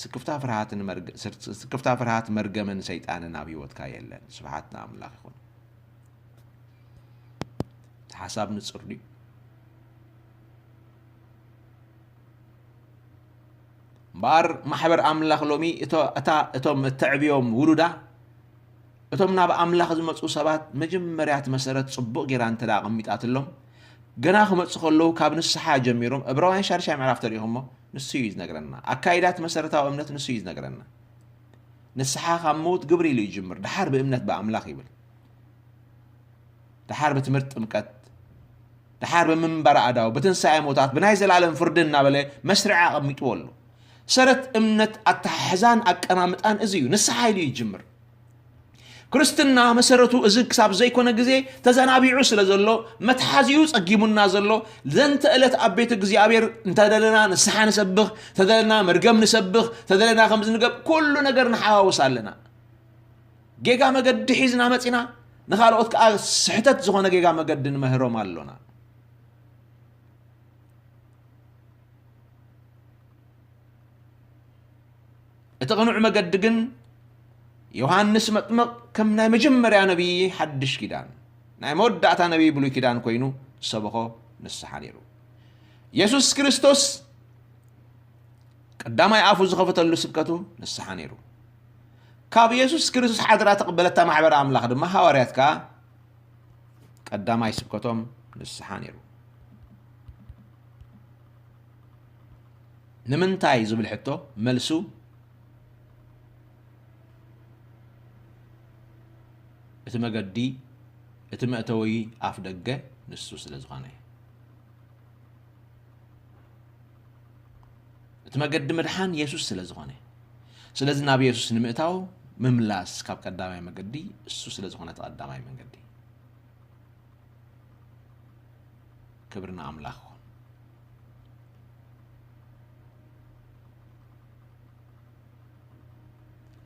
ስክፍታ ፍርሃትን መርገ-፣ ስር-፣ ስክፍታ ፍርሃት መርገምን ሰይጣንን ኣብ ህይወትካ የለን። ስብሓት ንኣምላኽ ይኹን። እቲ ሓሳብ ንጹር ድዩ? እምበኣር ማሕበር ኣምላኽ ሎሚ እቶ-፣ እታ፣ እቶም እተዕብዮም ውሉዳ እቶም ናብ ኣምላኽ ዝመጹ ሰባት መጀመርያ እቲ መሰረት ጽቡቕ ጌራ እንተ ደኣ ኣቐሚጣትሎም፣ ገና ክመጹ ከለዉ ካብ ንስሓ ጀሚሮም፣ ዕብራውያን ሻድሻይ ምዕራፍ ተሪኢኹሞ፣ ንሱ እዩ ዝነግረና። ኣካይዳ እቲ መሰረታዊ እምነት ንሱ እዩ ዝነግረና። ንስሓ ካብ ምዉት ግብሪ ኢሉ ይጅምር፣ ደሓር ብእምነት ብኣምላኽ ይብል። ደሓር ብትምህርቲ ጥምቀት፣ ደሓር ብምንባር ኣእዳው፣ ብትንሳኤ ሞታት፣ ብናይ ዘላለም ፍርዲ እናበለ መስርዕ ኣቐሚጥዎ ኣሎ። ሰረት እምነት ኣተሓሕዛን ኣቀማምጣን እዚ እዩ። ንስሓ ኢሉ ይጅምር። ክርስትና መሰረቱ እዚ ክሳብ ዘይኮነ ግዜ ተዘናቢዑ ስለ ዘሎ፣ መትሓዚኡ ጸጊሙና ዘሎ፣ ዘንተ ዕለት ኣብ ቤት እግዚኣብሔር እንተደለና ንስሓ ንሰብኽ፣ ተደለና መርገም ንሰብኽ፣ ተደለና ከምዚ ንገብ፣ ኩሉ ነገር ንሓዋውስ ኣለና። ጌጋ መገዲ ሒዝና መጺና፣ ንኻልኦት ከኣ ስሕተት ዝኾነ ጌጋ መገዲ ንምህሮም ኣሎና። እቲ ቅኑዕ መገዲ ግን ዮሃንስ መጥምቕ ከም ናይ መጀመርያ ነቢይ ሓድሽ ኪዳን፣ ናይ መወዳእታ ነቢይ ብሉይ ኪዳን ኮይኑ ዝሰበኾ ንስሓ ነይሩ። የሱስ ክርስቶስ ቀዳማይ ኣፉ ዝኸፈተሉ ስብከቱ ንስሓ ነይሩ። ካብ የሱስ ክርስቶስ ሓደራ ተቐበለታ ማሕበር ኣምላኽ ድማ ሃዋርያት ከኣ ቀዳማይ ስብከቶም ንስሓ ነይሩ። ንምንታይ ዝብል ሕቶ መልሱ እቲ መገዲ፣ እቲ መእተዊ ኣፍ ደገ ንሱ ስለ ዝኾነ። እቲ መገዲ ምድሓን የሱስ ስለ ዝኾነ። ስለዚ ናብ የሱስ ንምእታው ምምላስ ካብ ቀዳማይ መገዲ እሱ ስለ ዝኾነ እቲ ቀዳማይ መገዲ። ክብሪ ንኣምላኽ ይኹን።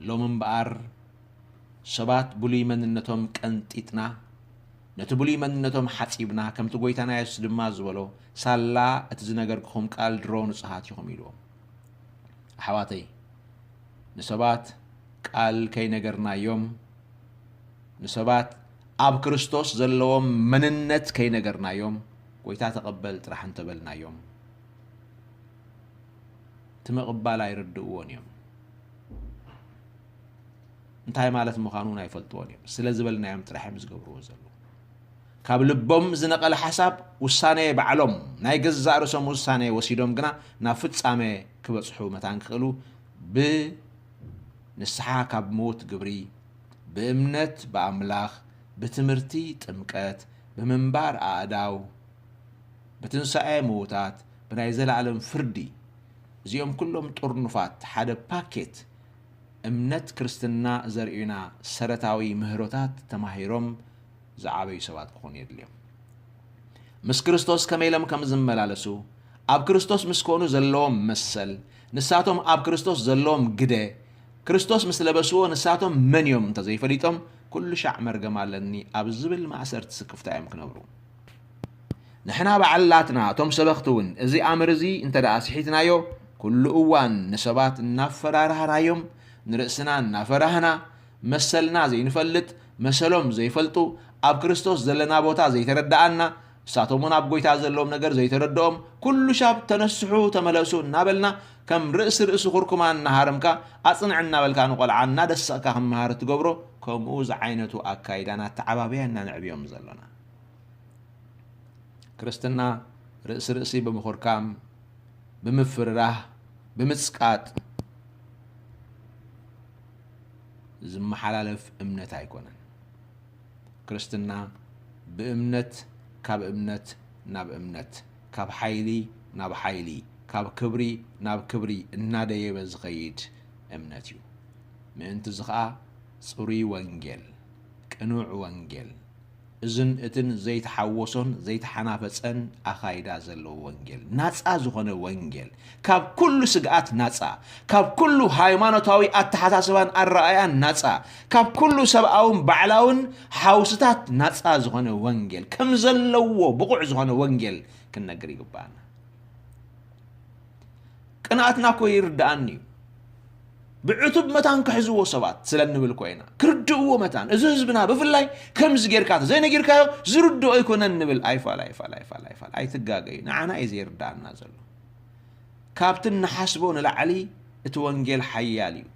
ሎሚ እምበኣር ሰባት ብሉይ መንነቶም ቀንጢጥና፣ ነቲ ብሉይ መንነቶም ሓጺብና፣ ከምቲ ጐይታና የሱስ ድማ ዝበሎ፣ ሳላ እቲ ዝነገርኩኹም ቃል ድሮ ንጹሃት ኢኹም ኢልዎም። ኣሕዋተይ፣ ንሰባት ቃል ከይነገርናዮም፣ ንሰባት ኣብ ክርስቶስ ዘለዎም መንነት ከይነገርናዮም፣ ጐይታ ተቐበል ጥራሕ እንተበልናዮም፣ እቲ ምቕባል ኣይርድእዎን እዮም። እንታይ ማለት ምዃኑ እውን ኣይፈልጥዎን እዮም። ስለ ዝበልናዮም ጥራሕ እዮም ዝገብርዎ ዘለዉ። ካብ ልቦም ዝነቐለ ሓሳብ ውሳኔ ባዕሎም፣ ናይ ገዛእ ርእሶም ውሳኔ ወሲዶም ግና ናብ ፍጻሜ ክበጽሑ መታን ክኽእሉ ብንስሓ ካብ ምዉት ግብሪ፣ ብእምነት ብኣምላኽ፣ ብትምህርቲ ጥምቀት፣ ብምንባር ኣእዳው፣ ብትንሳኤ ምዉታት፣ ብናይ ዘለኣለም ፍርዲ፣ እዚኦም ኩሎም ጥርኑፋት ሓደ ፓኬት እምነት ክርስትና ዘርእዩና ሰረታዊ ምህሮታት ተማሂሮም ዝዓበዩ ሰባት ክኾኑ የድልዮም። ምስ ክርስቶስ ከመይ ኢሎም ከም ዝመላለሱ፣ ኣብ ክርስቶስ ምስ ኮኑ ዘለዎም መሰል፣ ንሳቶም ኣብ ክርስቶስ ዘለዎም ግደ፣ ክርስቶስ ምስ ለበስዎ ንሳቶም መን እዮም እንተዘይፈሊጦም፣ ኩሉ ሻዕ መርገም ኣለኒ ኣብ ዝብል ማእሰርቲ ስክፍታ እዮም ክነብሩ። ንሕና ባዕላትና እቶም ሰበኽቲ እውን እዚ ኣምር እዚ እንተ ደኣ ስሒትናዮ፣ ኩሉ እዋን ንሰባት እናፈራራህናዮም፣ ንርእስና እናፈራህና፣ መሰልና ዘይንፈልጥ፣ መሰሎም ዘይፈልጡ፣ ኣብ ክርስቶስ ዘለና ቦታ ዘይተረድኣና፣ ንሳቶም እውን ኣብ ጐይታ ዘለዎም ነገር ዘይተረድኦም፣ ኩሉ ሻብ ተነስሑ፣ ተመለሱ እናበልና፣ ከም ርእሲ ርእሲ ኩርኩማ እናሃረምካ፣ ኣጽንዕ እናበልካ ንቖልዓ እናደሰቕካ ክመሃር እትገብሮ፣ ከምኡ ዝዓይነቱ ኣካይዳን ኣተዓባብያን ኢና ነዕብዮም ዘሎና። ክርስትና ርእሲ ርእሲ ብምኹርካም፣ ብምፍርራህ፣ ብምጽቃጥ ዝመሓላለፍ እምነት ኣይኮነን። ክርስትና ብእምነት፣ ካብ እምነት ናብ እምነት፣ ካብ ሓይሊ ናብ ሓይሊ፣ ካብ ክብሪ ናብ ክብሪ እናደየበ ዝኸይድ እምነት እዩ። ምእንቲ እዚ ኸኣ ጽሩይ ወንጌል፣ ቅኑዕ ወንጌል፣ እዝን እትን ዘይተሓወሶን ዘይተሓናፈጸን ኣኻይዳ ዘለዎ ወንጌል፣ ናጻ ዝኾነ ወንጌል፣ ካብ ኩሉ ስግኣት ናጻ፣ ካብ ኩሉ ሃይማኖታዊ ኣተሓሳስባን ኣረኣእያን ናጻ፣ ካብ ኩሉ ሰብኣውን ባዕላውን ሓውስታት ናጻ ዝኾነ ወንጌል፣ ከም ዘለዎ ብቑዕ ዝኾነ ወንጌል ክንነግር ይግባኣና። ቅንኣትና እኮ ይርድኣኒ እዩ። ብዕቱብ መታን ክሕዝዎ ሰባት ስለ እንብል እኮ ኢና። ክርድእዎ መታን። እዚ ህዝብና ብፍላይ ከምዚ ጌርካ ዘይነጊርካዮ ዝርድኦ ኣይኮነን ንብል። ኣይፋል፣ ኣይፋል፣ ኣይፋል፣ ኣይፋል። ኣይትጋገዩ። ንዓና እዩ ዘይርድኣና ዘሎ። ካብቲ እንሓስቦ ንላዕሊ እቲ ወንጌል ሓያል እዩ።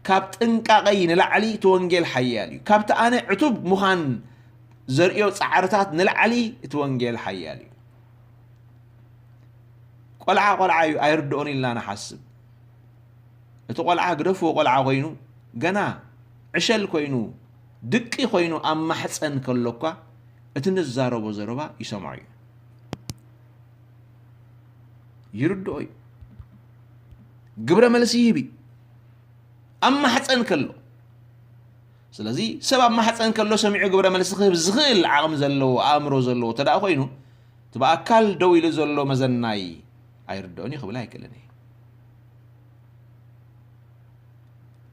ካብ ጥንቃቐይ ንላዕሊ እቲ ወንጌል ሓያል እዩ። ካብቲ ኣነ ዕቱብ ምዃን ዘርእዮ ጻዕርታት ንላዕሊ እቲ ወንጌል ሓያል እዩ። ቆልዓ ቆልዓ እዩ፣ ኣይርድኦን ኢልና ንሓስብ። እቲ ቆልዓ ግደፍዎ ቆልዓ ኮይኑ፣ ገና ዕሸል ኮይኑ፣ ድቂ ኮይኑ ኣብ ማሕፀን ከሎ እኳ እቲ ንዛረቦ ዘረባ ይሰምዖ እዩ። ይርድኦ እዩ። ግብረ መልሲ ይህብ እዩ። ኣብ ማሕፀን ከሎ። ስለዚ ሰብ ኣብ ማሕፀን ከሎ ሰሚዑ ግብረ መልሲ ክህብ ዝኽእል ዓቕሚ ዘለዎ፣ ኣእምሮ ዘለዎ እንተ ደኣ ኮይኑ፣ እቲ ብኣካል ደው ኢሉ ዘሎ መዘናይ ኣይርድኦን እዩ ክብል ኣይክእልን እየ።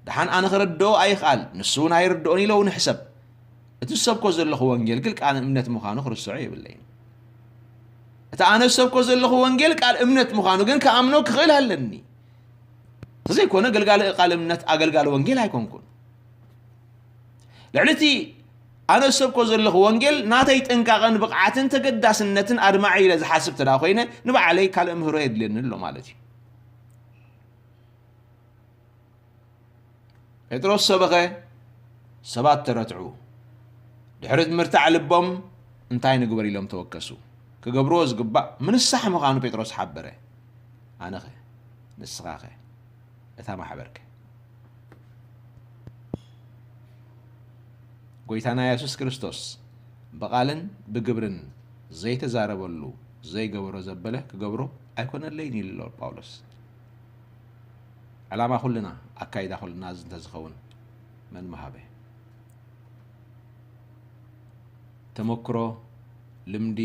ደሓን ኣነ ክርድኦ ኣይኽኣል፣ ንሱ እውን ኣይርድኦን ኢለ እውን ሕሰብ። እቲ ዝሰብኮ ዘለኹ ወንጌል ግን ቃል እምነት ምዃኑ ክርስዖ የብለይን። እቲ ኣነ ዝሰብኮ ዘለኹ ወንጌል ቃል እምነት ምዃኑ ግን ክኣምኖ ክኽእል ኣለኒ። እንተዘይኮነ ገልጋሊ ቃል እምነት ኣገልጋሊ ወንጌል ኣይኮንኩን። ልዕሊ እቲ ኣነ ዝሰብኮ ዘለኹ ወንጌል ናተይ ጥንቃቐን ብቕዓትን ተገዳስነትን ኣድማዒ ኢለ ዝሓስብ እንተ ደኣ ኮይነ፣ ንባዕለይ ካልእ ምህሮ የድልየኒ ኣሎ ማለት እዩ። ጴጥሮስ ሰበኸ፣ ሰባት ተረትዑ። ድሕሪ ምርታዕ ልቦም እንታይ ንግበር ኢሎም ተወከሱ። ክገብርዎ ዝግባእ ምንሳሕ ምዃኑ ጴጥሮስ ሓበረ። ኣነኸ? ንስኻኸ? እታ ማሕበርከ? ጎይታና የሱስ ክርስቶስ ብቓልን ብግብርን ዘይተዛረበሉ፣ ዘይገበሮ ዘበለ ክገብሮ ኣይኮነለይን ኢሉ ኣሎ ጳውሎስ። ዕላማ ኩልና፣ ኣካይዳ ኩልና እዚ እንተዝኸውን መን ምሃበ? ተመክሮ፣ ልምዲ፣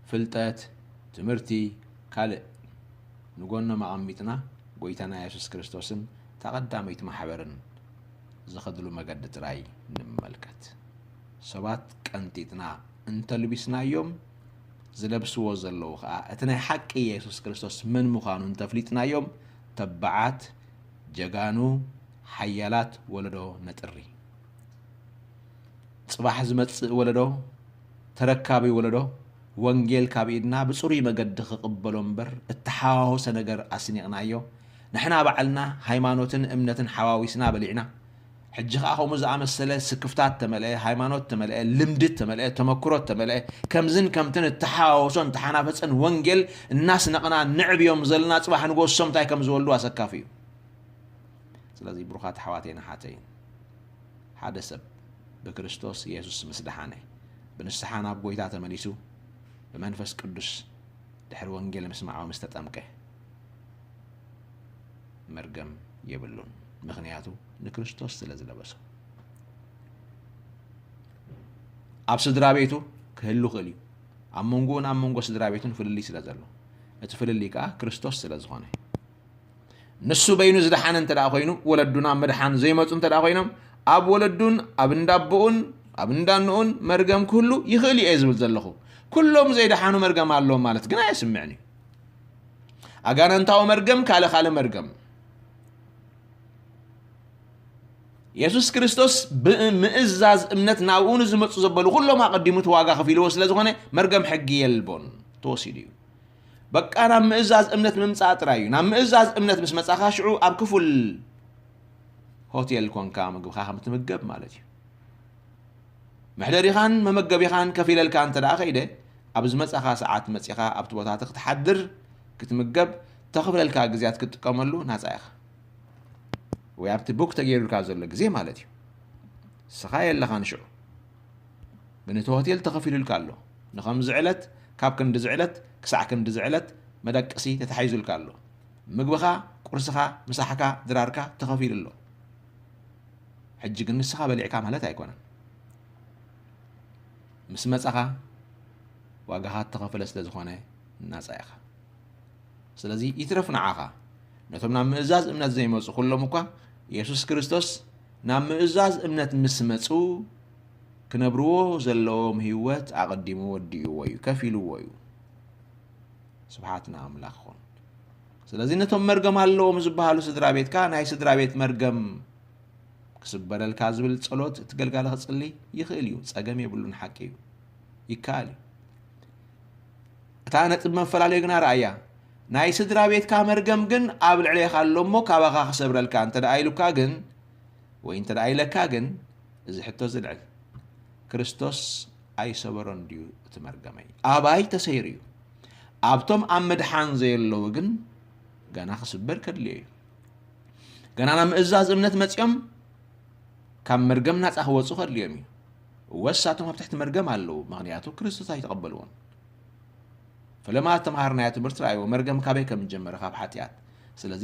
ፍልጠት፣ ትምህርቲ፣ ካልእ ንጎኖም ኣቐሚጥና፣ ጎይታና የሱስ ክርስቶስን እታ ቀዳመይቲ ማሕበርን ዝኸድሉ መገዲ ጥራይ ንመልከት። ሰባት ቀንጢጥና እንተልቢስናዮም፣ ዝለብስዎ ዘለዉ ኸኣ እቲ ናይ ሓቂ የሱስ ክርስቶስ መን ምዃኑ እንተፍሊጥናዮም፣ ተባዓት፣ ጀጋኑ፣ ሓያላት ወለዶ ነጥሪ። ጽባሕ ዝመጽእ ወለዶ፣ ተረካቢ ወለዶ፣ ወንጌል ካብ ኢድና ብጽሩይ መገዲ ክቕበሎ እምበር፣ እተሓዋወሰ ነገር ኣስኒቕናዮ፣ ንሕና ባዕልና ሃይማኖትን እምነትን ሓዋዊስና በሊዕና፣ ሕጂ ኸኣ ከምኡ ዝኣመሰለ ስክፍታት ተመልአ፣ ሃይማኖት ተመልአ፣ ልምዲ ተመልአ፣ ተመክሮ ተመልአ፣ ከምዝን ከምትን እተሓዋወሶን እተሓናፈጸን ወንጌል እናስነቕና ነዕብዮም ዘለና ጽባሕ ንግሆ እሶም እንታይ ከም ዝወልዱ ኣሰካፊ እዩ። ስለዚ ብሩኻት ኣሕዋተይን ኣሓተይን፣ ሓደ ሰብ ብክርስቶስ የሱስ ምስ ደሓነ፣ ብንስሓ ናብ ጐይታ ተመሊሱ፣ ብመንፈስ ቅዱስ ድሕሪ ወንጌል ምስማዑ ምስ ተጠምቀ፣ መርገም የብሉን። ምኽንያቱ ንክርስቶስ ስለ ዝለበሶ። ኣብ ስድራ ቤቱ ክህሉ ይኽእል እዩ። ኣብ መንጎኡን ኣብ መንጎ ስድራ ቤቱን ፍልልይ ስለ ዘሎ፣ እቲ ፍልልይ ከኣ ክርስቶስ ስለ ዝኾነ። ንሱ በይኑ ዝደሓነ እንተ ደኣ ኮይኑ፣ ወለዱ ናብ ምድሓን ዘይመጹ እንተ ደኣ ኮይኖም፣ ኣብ ወለዱን ኣብ እንዳቦኡን ኣብ እንዳንኡን መርገም ክህሉ ይኽእል እዩ እየ ዝብል ዘለኹ። ኩሎም ዘይደሓኑ መርገም ኣለዎም ማለት ግን ኣየስምዕን እዩ። ኣጋንንታዊ መርገም፣ ካልእ ካልእ መርገም። የሱስ ክርስቶስ ብምእዛዝ እምነት ናብኡ ንዝመጹ ዘበሉ ኩሎም ኣቐዲሙ እቲ ዋጋ ከፊልዎ ስለ ዝኾነ፣ መርገም ሕጊ የልቦን፣ ተወሲዱ እዩ። በቃ ናብ ምእዛዝ እምነት ምምጻእ ጥራይ እዩ። ናብ ምእዛዝ እምነት ምስ መጻኻ፣ ሽዑ ኣብ ክፉል ሆቴል ኮንካ ምግብኻ ከም ትምገብ ማለት እዩ። መሕደሪኻን መመገቢኻን ከፊለልካ እንተ ደኣ ከይደ፣ ኣብ ዝመጻኻ ሰዓት መጺኻ ኣብቲ ቦታ እቲ ክትሓድር፣ ክትምገብ፣ ተኽፍለልካ ግዜያት ክትጥቀመሉ ናጻ ኢኻ። ወይ ኣብቲ ቡክ ተገይሩልካ ዘሎ ግዜ ማለት እዩ። ንስኻ የለኻን ሽዑ። ግን እቲ ሆቴል ተኸፊሉልካ ኣሎ። ንኸምዚ ዕለት፣ ካብ ክንድዚ ዕለት ክሳዕ ክንድዚ ዕለት መደቀሲ ተታሒዙልካ ኣሎ። ምግብኻ፣ ቁርስኻ፣ ምሳሕካ፣ ድራርካ ተኸፊሉ ኣሎ። ሕጂ ግን ንስኻ በሊዕካ ማለት ኣይኮነን። ምስ መጻኻ ዋጋኻ እተኸፈለ ስለ ዝኾነ ናጻ ኢኻ። ስለዚ ይትረፍ ንዓኻ። ነቶም ናብ ምእዛዝ እምነት ዘይመጹ ኩሎም እኳ የሱስ ክርስቶስ ናብ ምእዛዝ እምነት ምስ መጹ ክነብርዎ ዘለዎም ህይወት ኣቐዲሙ ወዲእዎ እዩ፣ ከፊልዎ እዩ። ስብሓት ንኣምላኽ ይኹን። ስለዚ ነቶም መርገም ኣለዎም ዝበሃሉ ስድራ ቤትካ ናይ ስድራ ቤት መርገም ክስበረልካ ዝብል ጸሎት እቲ ገልጋሊ ክጽሊ ይኽእል እዩ። ጸገም የብሉን፣ ሓቂ እዩ። ይከኣል እዩ። እታ ነጥብ መፈላለዩ ግና ረኣያ። ናይ ስድራ ቤትካ መርገም ግን ኣብ ልዕሌኻ ኣሎ እሞ ካባኻ ክሰብረልካ እንተ ደኣ ኢሉካ ግን፣ ወይ እንተ ደኣ ኢለካ ግን፣ እዚ ሕቶ ዝልዕል፣ ክርስቶስ ኣይሰበሮን ድዩ እቲ መርገመይ? ኣባይ ተሰይሩ እዩ። ኣብቶም ኣብ ምድሓን ዘየለዉ ግን ገና ክስበር ከድልዮ እዩ። ገና ናብ ምእዛዝ እምነት መጺኦም ካብ መርገም ናጻ ክወጹ ከድልዮም እዩ። እወ፣ እሳቶም ኣብ ትሕቲ መርገም ኣለዉ፣ ምኽንያቱ ክርስቶስ ኣይተቐበልዎን። ፈለማ ዝተምሃርናዮ ትምህርቲ ረኣይዎ፣ መርገም ካበይ ከም ዝጀመረ፣ ካብ ሓጢኣት። ስለዚ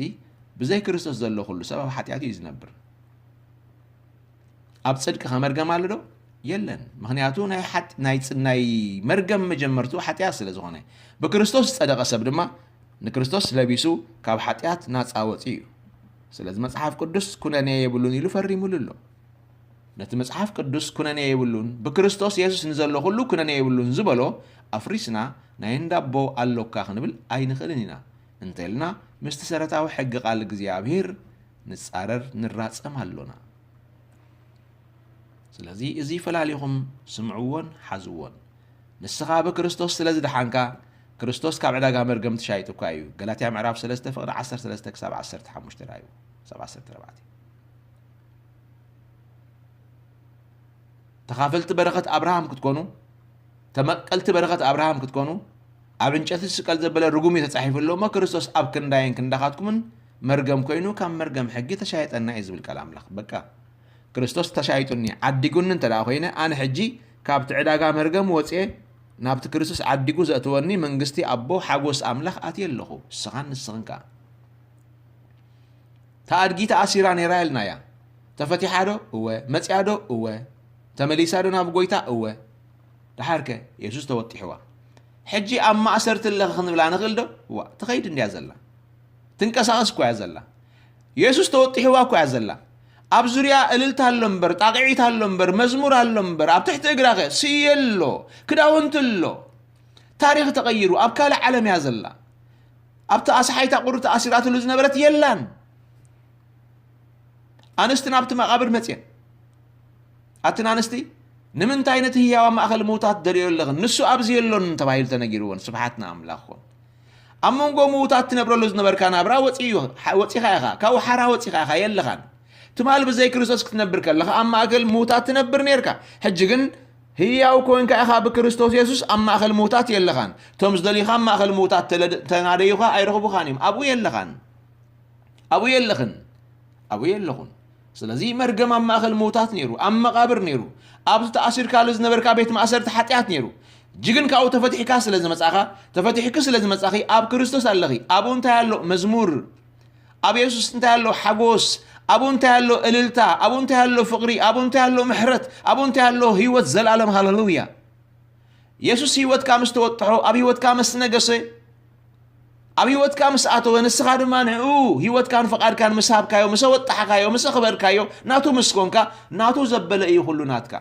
ብዘይ ክርስቶስ ዘሎ ኩሉ ሰብ ኣብ ሓጢኣት እዩ ዝነብር። ኣብ ጽድቂ ከ መርገም ኣሎ ዶ? የለን። ምኽንያቱ ናይ ሓጢ-፣ ናይ ጽ-፣ ናይ መርገም መጀመርትኡ ሓጢኣት ስለ ዝኾነ፣ ብክርስቶስ ዝጸደቐ ሰብ ድማ ንክርስቶስ ለቢሱ ካብ ሓጢኣት ናጻ ወጺኡ እዩ። ስለዚ መጽሓፍ ቅዱስ ኩነኔ የብሉን ኢሉ ፈሪሙሉ ኣሎ። ነቲ መጽሓፍ ቅዱስ ኩነኔ የብሉን፣ ብክርስቶስ የሱስ ንዘሎ ኩሉ ኩነኔ የብሉን ዝበሎ ኣፍሪስና ናይ እንዳቦ ኣሎካ ክንብል ኣይንኽእልን ኢና። እንተኢልና ምስቲ ሰረታዊ ሕጊ ቃል እግዚኣብሔር ንጻረር ንራጸም ኣሎና። ስለዚ እዚ ፈላሊኹም ስምዕዎን ሓዝዎን። ንስኻ ብክርስቶስ ስለ ዝደሓንካ፣ ክርስቶስ ካብ ዕዳጋ መርገም ተሻይጡካ እዩ። ገላትያ ምዕራፍ ሰለስተ ፍቕዲ ዓሰርተ ሰለስተ ክሳብ ዓሰርተ ሓሙሽተ ራእዩ፣ ክሳብ ዓሰርተ ኣርባዕተ። ተኻፈልቲ በረኸት ኣብርሃም ክትኮኑ፣ ተመቀልቲ በረኸት ኣብርሃም ክትኮኑ፣ ኣብ ዕንጨቲ ዝስቀል ዘበለ ርጉም እዩ ተጻሒፉ ኣሎ እሞ፣ ክርስቶስ ኣብ ክንዳይን ክንዳኻትኩምን መርገም ኮይኑ፣ ካብ መርገም ሕጊ ተሻየጠና እዩ ዝብል ቃል ኣምላኽ። በቃ፣ ክርስቶስ ተሻይጡኒ፣ ዓዲጉኒ እንተ ደኣ ኮይነ፣ ኣነ ሕጂ ካብቲ ዕዳጋ መርገም ወጽየ፣ ናብቲ ክርስቶስ ዓዲጉ ዘእትወኒ መንግስቲ ኣቦ፣ ሓጎስ ኣምላኽ ኣትየ ኣለኹ። ንስኻን ንስኽን ከኣ። እታ ኣድጊ ተኣሲራ ነይራ ኢልናያ። ተፈቲሓ ዶ? እወ። መጺኣ ዶ? እወ። ተመሊሳ ዶ ናብ ጎይታ? እወ። ደሓርከ? የሱስ ተወጢሕዋ። ሕጂ ኣብ ማእሰርቲ ኣለኺ ክንብላ ንኽእል ዶ? ዋእ፣ ትኸይድ እንድያ ዘላ። ትንቀሳቐስ እኮ እያ ዘላ። የሱስ ተወጢሕዋ እኮ እያ ዘላ። ኣብ ዙርያ እልልታ ኣሎ እምበር፣ ጣቕዒት ኣሎ እምበር፣ መዝሙር ኣሎ እምበር፣ ኣብ ትሕቲ እግራኸ ስየ ኣሎ፣ ክዳውንቲ ኣሎ። ታሪኽ ተቐይሩ፣ ኣብ ካልእ ዓለም እያ ዘላ። ኣብቲ ኣስሓይታ ቁሪ ተኣሲራትሉ ዝነበረት የላን። ኣንስቲ ናብቲ መቓብር መጽየን። ኣትን ኣንስቲ፣ ንምንታይ ነቲ ህያው ኣብ ማእከል ምዉታት ደልዮ ኣለኽን? ንሱ ኣብዚ የሎን ተባሂሉ ተነጊርወን። ስብሓት ንኣምላኽ ይኹን። ኣብ መንጎ ምዉታት ትነብረሉ ዝነበርካ ናብራ ወጺኡ፣ ወጺኻ ኢኻ። ካብኡ ሓራ ወጺኻ ኢኻ፣ የለኻን። ትማል ብዘይ ክርስቶስ ክትነብር ከለኻ ኣብ ማእከል ምዉታት ትነብር ኔርካ። ሕጂ ግን ህያው ኮንካ ኢኻ ብክርስቶስ የሱስ ኣብ ማእከል ምዉታት የለኻን። እቶም ዝደልዩኻ ኣብ ማእከል ምዉታት ተለ-፣ ተናደዩኻ ኣይረኽቡኻን እዮም። ኣብኡ የለኻን። ኣብኡ የለኽን። ኣብኡ የለኹን። ስለዚ መርገም ኣብ ማእከል ምዉታት ነይሩ፣ ኣብ መቓብር ነይሩ፣ ኣብዚ ተኣሲርካሉ ዝነበርካ ቤት ማእሰርቲ ሓጢኣት ነይሩ። ሕጂ ግን ካብኡ ተፈቲሕካ ስለ ዝመጻኻ፣ ተፈቲሕኪ ስለ ዝመጻኺ ኣብ ክርስቶስ ኣለኺ። ኣብኡ እንታይ ኣሎ? መዝሙር። ኣብ የሱስ እንታይ ኣሎ? ሓጎስ። ኣብኡ እንታይ ኣሎ? እልልታ። ኣብኡ እንታይ ኣሎ? ፍቕሪ። ኣብኡ እንታይ ኣሎ? ምሕረት። ኣብኡ እንታይ ኣሎ? ህይወት ዘላለም። ሃለሉያ። የሱስ ህይወትካ ምስ ተወጥሖ፣ ኣብ ህይወትካ ምስ ነገሰ፣ ኣብ ህይወትካ ምስ ኣተወ፣ ንስኻ ድማ ንዕኡ ህይወትካን ፍቓድካን ምስ ሃብካዮ፣ ምስ ኣወጣሕካዮ፣ ምስ ኣኽበርካዮ፣ ናቱ ምስ ኮንካ፣ ናቱ ዘበለ እዩ ኩሉ ናትካ።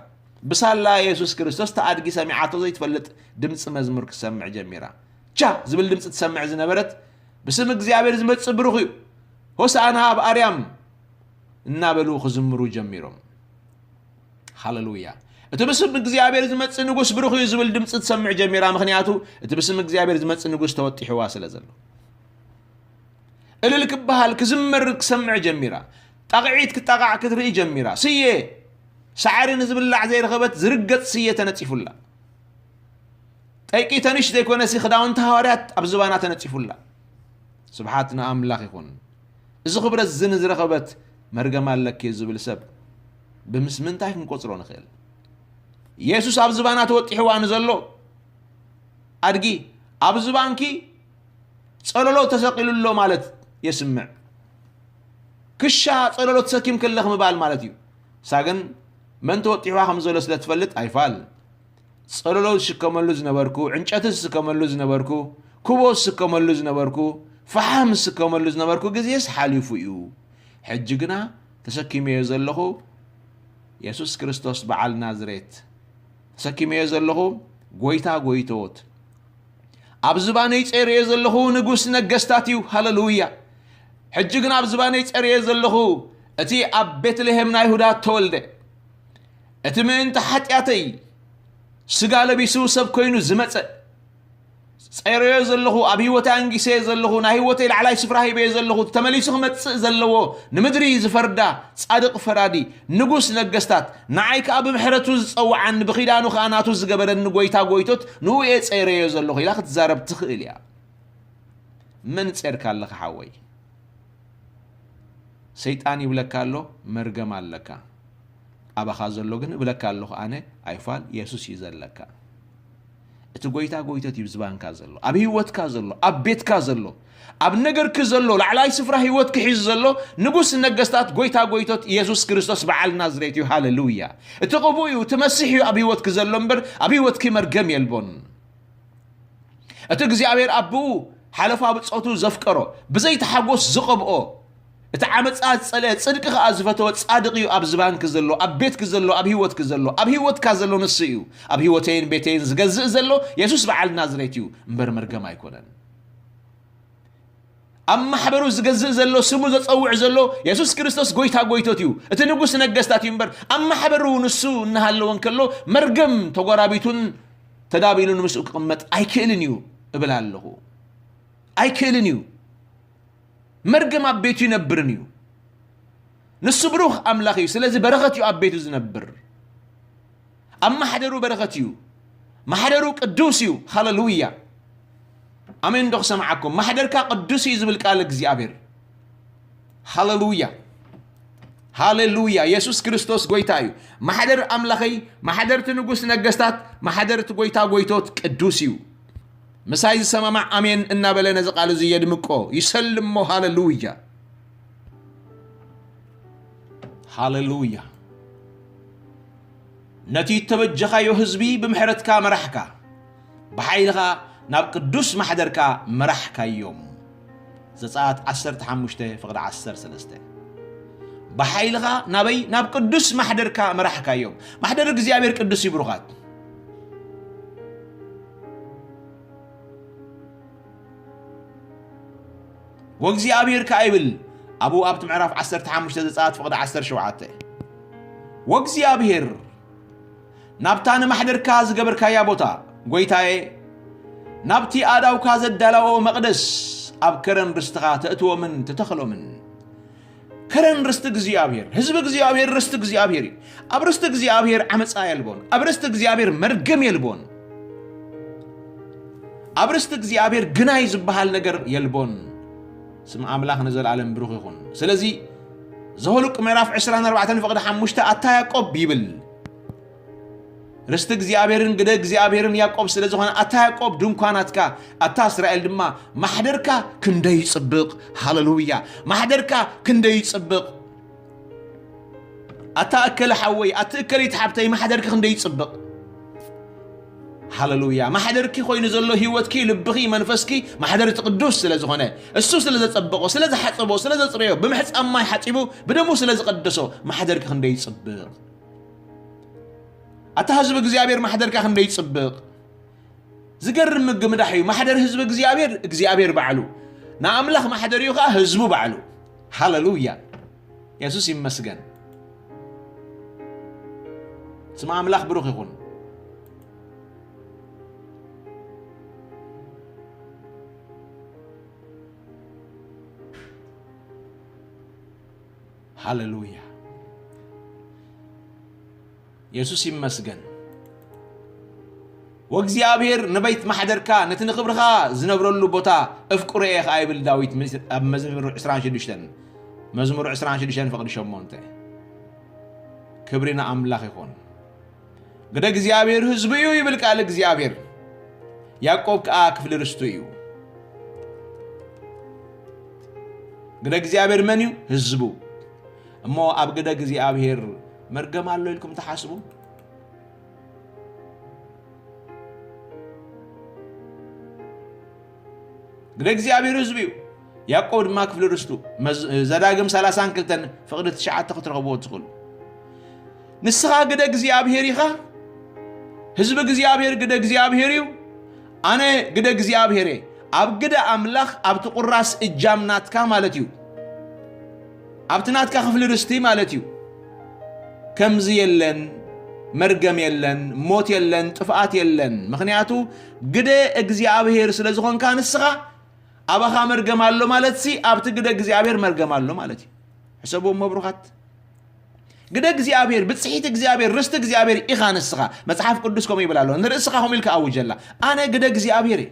ብሳላ የሱስ ክርስቶስ እታ ኣድጊ ሰሚዓቶ ዘይትፈልጥ ድምጺ መዝሙር ክትሰምዕ ጀሚራ። ቻ ዝብል ድምጺ ትሰምዕ ዝነበረት፣ "ብስም እግዚኣብሔር ዝመጽእ ብሩኽ እዩ፣ ሆሳዕና ኣብ ኣርያም" እናበሉ ክዝምሩ ጀሚሮም። ሃለሉያ። እቲ ብስም እግዚኣብሔር ዝመጽእ ንጉስ ብሩኽ እዩ ዝብል ድምጺ ትሰምዕ ጀሚራ። ምኽንያቱ እቲ ብስም እግዚኣብሔር ዝመጽእ ንጉስ ተወጢሕዋ ስለ ዘሎ። እልል ክበሃል፣ ክዝመር ክሰምዕ ጀሚራ። ጣቕዒት ክጣቓዕ ክትርኢ ጀሚራ። ስየ፣ ሳዕሪ ንዝብላዕ ዘይረኸበት ዝርገጽ ስየ ተነጺፉላ። ጠይቂ ተንሽ ዘይኮነሲ ክዳውንቲ ሃዋርያት ኣብ ዝባና ተነጺፉላ። ስብሓት ንኣምላኽ ይኹን። እዚ ክብረት እዚ ንዝረኸበት መርገም ኣለኪ ዝብል ሰብ ብምስ ምንታይ ክንቆጽሮ ንኽእል? የሱስ ኣብ ዝባና ተወጢሕዋ ንዘሎ ኣድጊ ኣብ ዝባንኪ ጸለሎ ተሰቒሉ ኣሎ ማለት የስምዕ። ክሻ ጸለሎ ተሰኪምኪ ኣለኺ ምባል ማለት እዩ። እሳ ግን መን ተወጢሕዋ ከም ዘሎ ስለ ትፈልጥ ኣይፋል። ጸለሎ ዝሽከመሉ ዝነበርኩ፣ ዕንጨቲ ዝስከመሉ ዝነበርኩ፣ ኩቦ ዝስከመሉ ዝነበርኩ፣ ፈሓም ዝስከመሉ ዝነበርኩ ግዜስ ሓሊፉ እዩ። ሕጂ ግና ተሰኪመዮ ዘለኹ የሱስ ክርስቶስ በዓል ናዝሬት። ተሰኪመዮ ዘለኹ ጎይታ ጎይቶት። ኣብ ዝባነይ ጸርየ ዘለኹ ንጉስ ነገስታት እዩ። ሃለሉያ። ሕጂ ግን ኣብ ዝባነይ ጸርየ ዘለኹ እቲ ኣብ ቤትልሔም ናይ ይሁዳ ተወልደ፣ እቲ ምእንቲ ሓጢኣተይ ስጋ ለቢሱ ሰብ ኮይኑ ዝመጸ፣ ጸይረዮ ዘለኹ፣ ኣብ ህይወተይ ኣንጊሰዮ ዘለኹ፣ ናይ ህይወተይ ላዕላይ ስፍራ ሂበዮ ዘለኹ፣ ተመሊሱ ክመጽእ ዘለዎ፣ ንምድሪ ዝፈርዳ ጻድቕ ፈራዲ፣ ንጉስ ነገስታት፣ ንዓይ ከኣ ብምሕረቱ ዝጸውዓኒ፣ ብኺዳኑ ከኣ ናቱ ዝገበረኒ ጎይታ ጎይቶት፣ ንኡ እየ ጸይረዮ ዘለኹ ኢላ ክትዛረብ ትኽእል እያ። መን ጸይርካ ኣለኻ ሓወይ? ሰይጣን ይብለካ ኣሎ፣ መርገም ኣለካ። ኣባኻ ዘሎ ግን እብለካ ኣለኹ ኣነ፣ ኣይፋል የሱስ እዩ ዘለካ። እቲ ጎይታ ጎይቶት እዩ ዝባንካ ዘሎ፣ ኣብ ህይወትካ ዘሎ፣ ኣብ ቤትካ ዘሎ፣ ኣብ ነገርኪ ዘሎ፣ ላዕላይ ስፍራ ህይወትኪ ሒዙ ዘሎ ንጉስ ነገስታት፣ ጎይታ ጎይቶት የሱስ ክርስቶስ በዓል ናዝሬት እዩ። ሃሌሉያ! እቲ ቅቡእ እዩ፣ እቲ መሲሕ እዩ ኣብ ህይወትኪ ዘሎ እምበር፣ ኣብ ህይወትኪ መርገም የልቦን። እቲ እግዚኣብሔር ኣቦኡ ሓለፋ ብጾቱ ዘፍቀሮ፣ ብዘይቲ ሓጎስ ዝቐብኦ፣ እቲ ዓመጻ ዝጸልአ፣ ጽድቂ ከኣ ዝፈተወ ጻድቕ እዩ ኣብ ዝባንኪ ዘሎ፣ ኣብ ቤትኪ ዘሎ፣ ኣብ ህይወትኪ ዘሎ። ኣብ ህይወትካ ዘሎ ንሱ እዩ። ኣብ ህይወተይን ቤተይን ዝገዝእ ዘሎ የሱስ በዓል ናዝሬት እዩ እምበር መርገም ኣይኮነን። ኣብ ማሕበሩ ዝገዝእ ዘሎ፣ ስሙ ዘጸውዕ ዘሎ የሱስ ክርስቶስ ጎይታ ጎይቶት እዩ። እቲ ንጉስ ነገስታት እዩ እምበር፣ ኣብ ማሕበሩ ንሱ እናሃለወ እንከሎ፣ መርገም ተጎራቢቱን ተዳቢሉን ምስኡ ክቕመጥ ኣይክእልን እዩ እብል ኣለኹ። ኣይክእልን እዩ። መርገም ኣብ ቤቱ ይነብርን እዩ። ንሱ ብሩኽ ኣምላኽ እዩ። ስለዚ በረኸት እዩ ኣብ ቤቱ ዝነብር። ኣብ ማሕደሩ በረኸት እዩ። ማሕደሩ ቅዱስ እዩ። ሃሌሉያ! ኣሜን ዶ ክሰምዓኩም? ማሕደርካ ቅዱስ እዩ ዝብል ቃል እግዚኣብሔር። ሃሌሉያ! ሃሌሉያ! የሱስ ክርስቶስ ጎይታ እዩ። ማሕደር ኣምላኸይ፣ ማሕደርቲ ንጉስ ነገስታት፣ ማሕደርቲ ጎይታ ጎይቶት ቅዱስ እዩ። ምሳይ ዝሰማማዕ ኣሜን እናበለ ነዚ ቃል እዚ የድምቆ፣ ይሰልሞ። ሃሌሉያ! ሃሌሉያ! ነቲ እተበጀኻዮ ህዝቢ ብምሕረትካ መራሕካ፣ ብሓይልኻ ናብ ቅዱስ ማሕደርካ መራሕካዮም። ዘጸኣት ዓሰርተ ሓሙሽተ ፍቕዲ ዓሰርተ ሰለስተ። ብሓይልኻ ናበይ? ናብ ቅዱስ ማሕደርካ መራሕካዮም። ማሕደር እግዚኣብሔር ቅዱስ እዩ፣ ብሩኻት። ወእግዚኣብሔር ከኣ ይብል፣ ኣብኡ ኣብቲ ምዕራፍ ዓሰርተ ሓሙሽተ ዘጸኣት ፍቕዲ ዓሰርተ ሸውዓተ። ወእግዚኣብሔር ናብታ ንማሕደርካ ዝገበርካያ ቦታ፣ ጐይታየ፣ ናብቲ ኣእዳውካ ዘዳለዎ መቕደስ፣ ኣብ ከረን ርስትኻ ተእትዎምን ትተኽሎምን። ከረን ርስቲ እግዚኣብሔር፣ ህዝቢ እግዚኣብሔር ርስቲ እግዚኣብሔር እዩ። ኣብ ርስቲ እግዚኣብሔር ዓመጻ የልቦን። ኣብ ርስቲ እግዚኣብሔር መርገም የልቦን። ኣብ ርስቲ እግዚኣብሔር ግናይ ዝበሃል ነገር የልቦን። ስም ኣምላኽ ንዘለኣለም ብሩኽ ይኹን። ስለዚ ዘኍልቍ ምዕራፍ ዕስራን ኣርባዕተን ፍቕዲ ሓሙሽተ ኣታ ያዕቆብ ይብል። ርስቲ እግዚኣብሔርን ግደ እግዚኣብሔርን ያዕቆብ ስለ ዝኾነ፣ ኣታ ያዕቆብ ድንኳናትካ፣ ኣታ እስራኤል ድማ ማሕደርካ ክንደይ ይጽብቕ። ሃሌሉያ! ማሕደርካ ክንደይ ይጽብቕ። ኣታ እከለ ሓወይ፣ ኣቲ እከሊት ሓብተይ፣ ማሕደርኪ ክንደይ ይጽብቕ። ሃሌሉያ! ማሕደርኪ ኮይኑ ዘሎ ህይወትኪ፣ ልብኺ፣ መንፈስኪ ማሕደር እቲ ቅዱስ ስለ ዝኾነ፣ እሱ ስለ ዘጸበቆ፣ ስለ ዝሓጸቦ፣ ስለ ዘጽረዮ፣ ብምሕጻብ ማይ ሓጺቡ፣ ብደሙ ስለ ዝቐደሶ፣ ማሕደርኪ ክንደይ ይጽብቕ። ኣታ ህዝቢ እግዚኣብሔር ማሕደርካ ክንደይ ይጽብቕ። ዝገርም ምግምዳሕ እዩ። ማሕደር ህዝቢ እግዚኣብሔር፣ እግዚኣብሔር ባዕሉ። ንኣምላኽ ማሕደር እዩ ኸዓ ህዝቡ ባዕሉ። ሃሌሉያ! የሱስ ይመስገን። ስም ኣምላኽ ብሩኽ ይኹን። ሃሌሉያ! የሱስ ይመስገን። ወእግዚኣብሔር ንቤት ማሕደርካ፣ ነቲ ንኽብርኻ ዝነብረሉ ቦታ እፍቅሮ እየ ኸዓ ይብል ዳዊት ምስ-፣ ኣብ መዝሙር ዕስራን ሽዱሽተን፣ መዝሙር ዕስራን ሽዱሽተን ፍቕዲ ሸሞንተ። ክብሪ ንኣምላኽ ይኹን። ግደ እግዚኣብሔር ህዝቡ እዩ ይብል ቃል እግዚኣብሔር። ያዕቆብ ከኣ ክፍሊ ርስቱ እዩ። ግደ እግዚኣብሔር መን እዩ? ህዝቡ። እሞ ኣብ ግደ እግዚኣብሔር መርገም ኣሎ ኢልኩም ትሓስቡ? ግደ እግዚኣብሔር ህዝቡ እዩ። ያዕቆብ ድማ ክፍሊ ርስቱ። መዝ-፣ ዘዳግም ሰላሳን ክልተን ፍቕዲ ትሽዓተ ክትረኽብዎ ትኽእሉ። ንስኻ ግደ እግዚኣብሔር ኢኻ። ህዝቢ እግዚኣብሔር ግደ እግዚኣብሔር እዩ። ኣነ ግደ እግዚኣብሔር እየ። ኣብ ግደ ኣምላኽ ኣብቲ ቁራስ እጃም ናትካ ማለት እዩ። ኣብቲ ናትካ ክፍሊ ርስቲ ማለት እዩ። ከምዚ የለን፣ መርገም የለን፣ ሞት የለን፣ ጥፍኣት የለን። ምኽንያቱ ግደ እግዚኣብሔር ስለ ዝኾንካ ንስኻ ኣባኻ መርገም ኣሎ ማለት ሲ ኣብቲ ግደ እግዚኣብሔር መርገም ኣሎ ማለት እዩ። ሕሰብዎም መብሩኻት። ግደ እግዚኣብሔር፣ ብጽሒት እግዚኣብሔር፣ ርስቲ እግዚኣብሔር ኢኻ ንስኻ። መጽሓፍ ቅዱስ ከምኡ ይብል ኣሎ። ንርእስኻ ከምኡ ኢልካ ኣውጀላ። ኣነ ግደ እግዚኣብሔር እየ።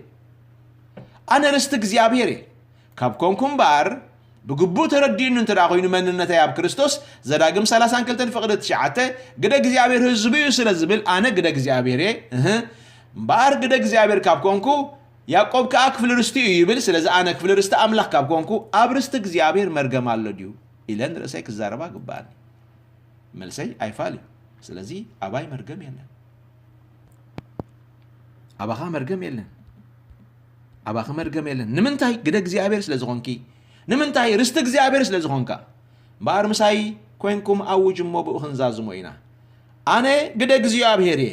ኣነ ርስቲ እግዚኣብሔር እየ። ካብ ኮንኩ እምበኣር ብግቡእ ተረዲኡኒ እንተ ደኣ ኮይኑ መንነተይ ኣብ ክርስቶስ፣ ዘዳግም ሰላሳን ክልተን ፍቕዲ ትሽዓተ፣ ግደ እግዚኣብሔር ህዝቡ እዩ ስለ ዝብል ኣነ ግደ እግዚኣብሔር እየ። እህ። እምበኣር ግደ እግዚኣብሔር ካብ ኮንኩ ያዕቆብ ከኣ ክፍሊ ርስቲ እዩ ይብል። ስለዚ ኣነ ክፍሊ ርስቲ ኣምላኽ ካብ ኮንኩ ኣብ ርስቲ እግዚኣብሔር መርገም ኣሎ ድዩ ኢለ ንርእሰይ ክዛረባ ግብኣኒ። መልሰይ ኣይፋል እዩ። ስለዚ ኣባይ መርገም የለን። ኣባኻ መርገም የለን። ኣባኺ መርገም የለን። ንምንታይ? ግደ እግዚኣብሔር ስለ ዝኾንኪ። ንምንታይ? ርስቲ እግዚኣብሔር ስለ ዝኾንካ። እምበኣር ምሳይ ኮይንኩም ኣውጅ እሞ ብኡ ክንዛዝሞ ኢና። ኣነ ግደ እግዚኣብሔር እየ።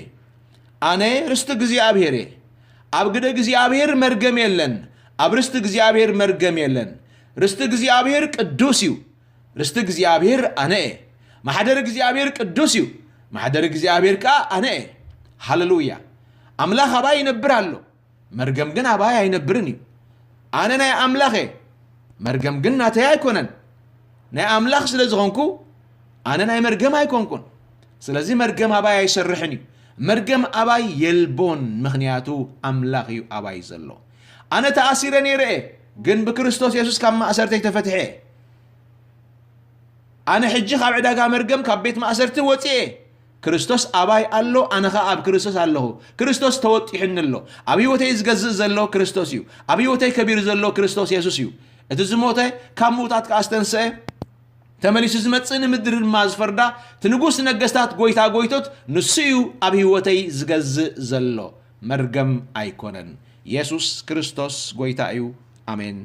ኣነ ርስቲ እግዚኣብሔር እየ። ኣብ ግደ እግዚኣብሔር መርገም የለን። ኣብ ርስቲ እግዚኣብሔር መርገም የለን። ርስቲ እግዚኣብሔር ቅዱስ እዩ። ርስቲ እግዚኣብሔር ኣነ እየ። ማሕደር እግዚኣብሔር ቅዱስ እዩ። ማሕደር እግዚኣብሔር ከኣ ኣነ እየ። ሃሌሉያ። ኣምላኽ ኣባይ ይነብር ኣሎ። መርገም ግን ኣባይ ኣይነብርን እዩ። ኣነ ናይ ኣምላኽ እየ። መርገም ግን ናተይ ኣይኮነን። ናይ ኣምላኽ ስለ ዝኾንኩ ኣነ ናይ መርገም ኣይኮንኩን። ስለዚ መርገም ኣባይ ኣይሰርሕን እዩ። መርገም ኣባይ የልቦን፣ ምኽንያቱ ኣምላኽ እዩ ኣባይ ዘሎ። ኣነ ተኣሲረ ነይረ እየ፣ ግን ብክርስቶስ የሱስ ካብ ማእሰርተይ ተፈትሐ እየ። ኣነ ሕጂ ካብ ዕዳጋ መርገም ካብ ቤት ማእሰርቲ ወፂኤ። ክርስቶስ ኣባይ ኣሎ፣ ኣነ ኸኣ ኣብ ክርስቶስ ኣለኹ። ክርስቶስ ተወጢሑኒ ኣሎ። ኣብ ህይወተይ ዝገዝእ ዘሎ ክርስቶስ እዩ። ኣብ ህይወተይ ከቢሩ ዘሎ ክርስቶስ የሱስ እዩ። እቲ ዝሞተ ካብ ምዉታት ከኣ ዝተንስአ፣ ተመሊሱ ዝመጽእ ንምድሪ ድማ ዝፈርዳ፣ እቲ ንጉስ ነገስታት፣ ጎይታ ጎይቶት ንሱ እዩ ኣብ ህይወተይ ዝገዝእ ዘሎ። መርገም ኣይኮነን። የሱስ ክርስቶስ ጎይታ እዩ። ኣሜን፣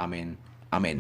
ኣሜን፣ ኣሜን።